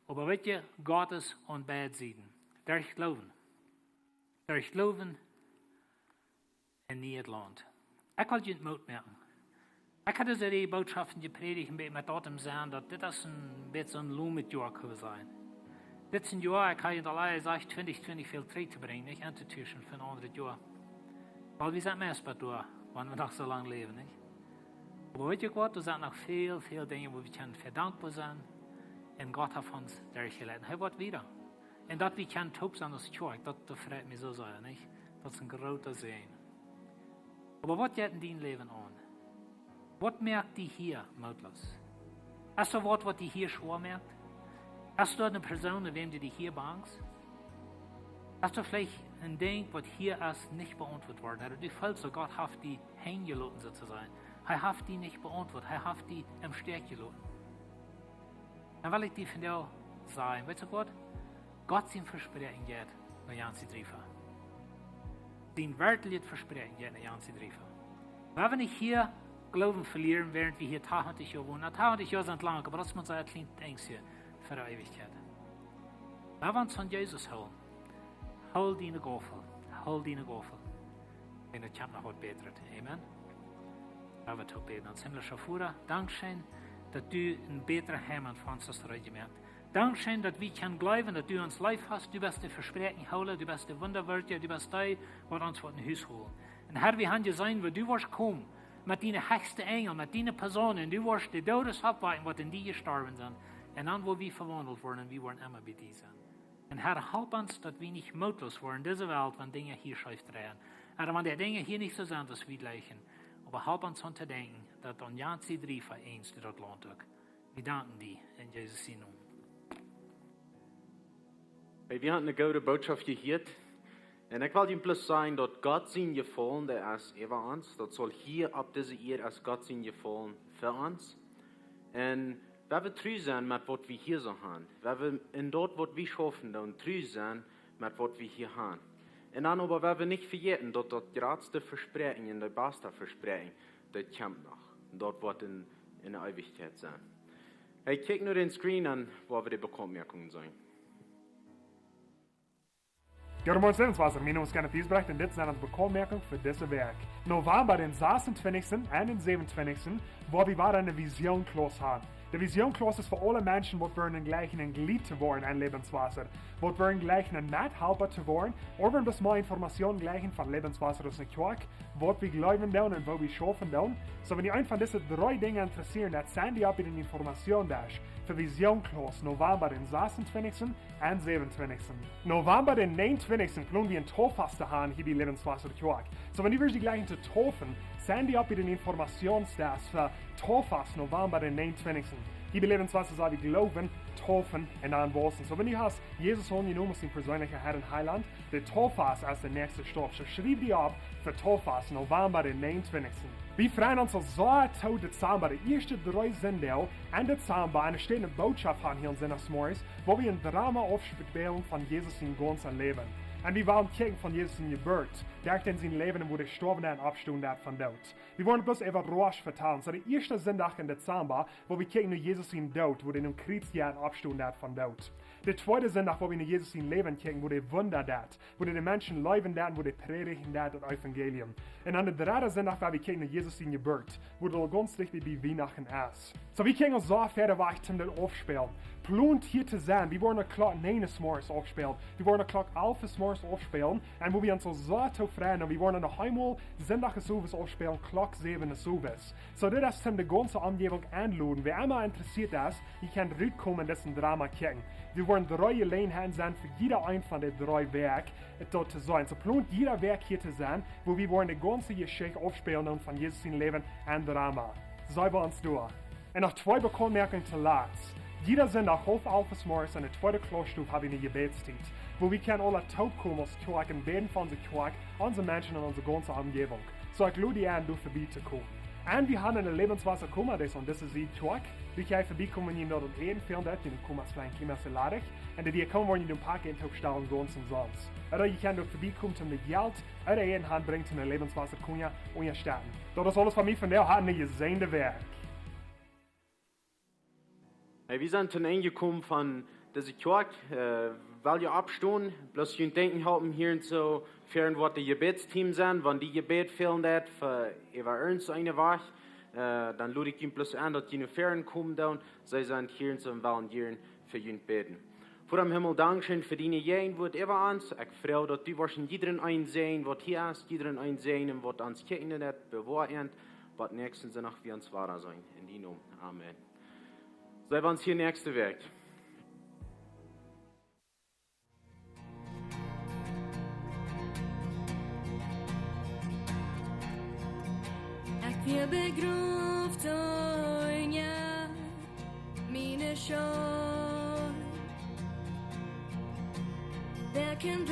Oba weetst du, Gott es aun beid Sieden. Derch Gloowen. Derch Gloowen een nieet Launt. Ekj well junt Moot moaken. Ekj hab dise Reaj Bootschoften jeprädicht, een bät met daut em Senn, daut dit es een bät een loomet Joa kaun sennen. Dit es een Joa, ekj hab junt aul jesajcht, twintich twintich väl trigj to brinjen, nich? Entotuschen fa een aundret Joa. Wiels wie sent meist bie doa, wan wie noch soo lang läwen, nich? Oba weetst du waut, doa sent noch väl, väl Dinja, wua wie kjennen sea dankboa sennen. Un Gott haft ons derchjeleit. Hee woat wieda. Un daut wie kjennen toop sennen aus Kjoakj, daut, daut freit mie soo sea, nich? Daut es een groota Säajen. Oba waut jeit en dien Läwen aun? Waut moakt die hia mootloos? Es doa waut, waut die hia schwoa moakt? Es doa eene Persoon, no wäm du die hia bangst? Es doa veleicht een Dinkj, waut hia es nich beauntwuat worden? Ooda du feelst, daut Gott haft die henjeloten, soo to sajen. Hee haft die nich beauntwuat, hee haft die em Stich jeloten. Dan well ekj die vondoag sajen, weetst du waut? Gott sien Vespräakjen jeit no jant Sied Riefa. Sien werkjlichet Vespräakjen jeit no jant Sied Riefa. Wie haben nich hia Gloowen velieren, wäarent wie hia tachentich Joa wonen. Na, tachentich Joa sent lang, oba daut es mau soo een kjlienet Dinkj hia fa de Eewichkjeit. Wie haben ons aun Jesus hoolen. Hool diene Gaufel, hool diene Gaufel. Un et kjemt noch waut Bätret. Amen. Lot ons toop bäden. Ons himmlischa Voda, dankscheen, daut du een bätret Heim fa ons hast reed jemoakt. Dankscheen, daut wie kjennen gloowen, daut du ons leef hast. Du best de Vespräakjenhoola, du best de Wundawirkja, du best dee, waut ons woat no Hus holen. Un Herr, wie haben jeseenen, woo du woascht komen, met diene hechste Enjel, met diene Posaun, un du woascht de Doodes oppwakjen, waut en die jestorwen sent. Un dan woa wie vewaundelt woaren, un wie woaren emma bie die sennen. Un Herr, help ons, daut wie nich mootloos woaren en dise Welt, wan Dinja hia scheef dreien. Herr, wan de Dinja hia nich soo sent, aus wie jleichen. Oba help ons aun to denkjen, daut aun jant Sied Riefa eent daut Launt uk. Wie danken die en Jesus sienen Nomen. Hey, wie haben eene goode Botschaft jehieet. Un ekj well junt bloos sajen, daut Gott sien Jefaulen, dee es äwa ons. Daut saul hia opp dise Ieed es Gott sien Jefaulen fa ons. Un wie woaren tru sennen met waut wie hia soo haben. Wie woaren en daut, waut wie schaufen, dan tru sennen met waut wie hia haben. Un dan oba woa wie nich vejäten, daut daut jratste Vespräakjen un daut baste Vespräakjen, daut kjemt noch. Daut woat en, en de Eewichkjeit sennen. Hey, kjikj no dän Screen aun, wua wie de Bekauntmoakungen seenen. Goodemorjen, Lebenswasser. Mien Nomen es Kenneth Giesbrecht un dit sent de Bekauntmoakungen fa dise Wäakj. November, dän sasuntwintichsten un dän säwenuntwintichsten, woa wie wada eene Vision Class haben. De Vision Class es fa aule Menschen, waut wellen jleichen een Jlied to woaren aun Lebenswasser. Waut wellen jleichen een Methalpa to woaren, ooda wellen bloos mea Information jleichen von Lebenswasser aus eene Kjoakj, waut wie gloowen doonen un woo wie schaufen doonen. Soo, wan die eent von dise dree Dinja interessieet, dan sign die opp bie dän Informationsdesk fa Vision Class, November, dän sasuntwintichsten un säwenuntwintichsten. November, dän näajenuntwintichsten, plon wie een Tauffast to haben hia bie Lebenswasser Kjoakj. Soo, wan du west die jleichen to taufen, sign die opp bie dän Informationsdesk fa Tauffast, November, dän näajenuntwintichsten. Hia bie Lebenswasser sell wie gloowen, taufen un dan wausen. Soo, wan du hast Jesus aunjenomen aus dien perseenlicha Herr un Heilaunt, de Tauffast es de näakjste Staup. Soo, schriew die opp fa Tauffast, November, dän näajenuntwintichsten. Wie freien ons aul soo to Dezember, de ieeschte dree Sindach en Dezember, enne Städ eene Botschaft haben hia en Sindachsmorjes, wua wie een Drama aufspälen von Jesus sien gaunzet Läwen. Un wie woaren kjikjen von Jesus siene Jeburt, derch dän sien Läwen un woo hee jestorwen es un oppjestonen es von doot. Wie woaren bloos äwa Rosch vetalen. Soo de ieeschte Sindach em Dezamba, wua wie kjikjen no Jesus sienen Doot, woo hee aum Kjriez hia un oppjestonen es von doot. De tweede Sindach, wua wie no Jesus sien Läwen kjikjen, woo hee Wunda deed, woo hee de Menschen leewen deed, woo hee prädjen deed daut Evangelium. Un aun de dredde Sindach, wua wie kjikjen no Jesus siene Jeburt, wua daut gaunz dicht bie Wienachten es. Soo, wie kjennen soo wieda wajch toom daut aufspälen. Plont hia to sennen. Wie woaren Klock näajen zemorjes aufspälen. Wie woaren Klock alf zemorjes aufspälen. Un wua wie ons soo, soo tofräd sent, wie woaren noch eemol Sindach zemorjes aufspälen, Klock säwen zemorjes. Soo, dit es toom de gaunze Omjäwunk enloden. Wäa emma interessieet es, jie kjennen rutkomen un dit Drama kjikjen. Wie woaren dree Jeläajenheiten sennen fa jieda eent von de dree Wäakj, daut to seenen. Soo, plont jieda Wäakj hia to sennen, wua wie woaren de gaunze Jeschicht aufspälen von Jesus sien Läwen un Drama. Soo, wie ons doa. Un noch twee Bekauntmoakungen to latst. Jieda Sindach haulf alf zemorjes enne tweede Klausstow hab wie eene Jebädstiet, wua wie kjennen aula toopkomen aus Kjoakj un bäden fa onse Kjoakj, onse Menschen un onse gaunze Omjäwunk. Soo, ekj lod die en, doa verbie to komen. Un wie haben eene Lebenswasser Koma, dee es aun dise Sied Kjoakj. Wie kjennen verbiekomen, jie daut Äten fälen deit, jie Koma es veleicht een kjlien bät ladich. Un dee, dee komen woaren, jie een Pack Äten toopstalen, gaunz omsonst. Ooda jie kjennen uk verbiekomen, om de Jelt ooda Äten han brinjen, om de Lebenswasser Koma unjastetten. Daut es aules von mie fa nu. Hab eene jesäajende Wäakj. Hey, wie sent toom Enj jekomen von dise Kjoakj. Äh, well jie oppstonen, bloos junt denkjen halpen hia un soo, ver woat daut Jebädsteam sennen, wan dee Jebäd fälen deit, fa äwa irjent eene Wäakj, äh, dan lod ekj junt bloos en, daut jie no ver komen doonen. See sent hia un soo wellen hia fa junt bäden. Voda em Himmel, dankscheen fa diene Jäajenwoat äwa ons. Ekj froag, daut du woascht en jiedren eenen säajnen, waut hia es, jiedren eenen säajnen, waut ons kjikjen deit, bewoa ons, waut näakjsten Sindach wie ons wada seenen. En dienen Nomen. Amen. See wie ons hia näakjste Wäakj. Ekj wia begroft, oh ja, miene Schult. Wäa kaun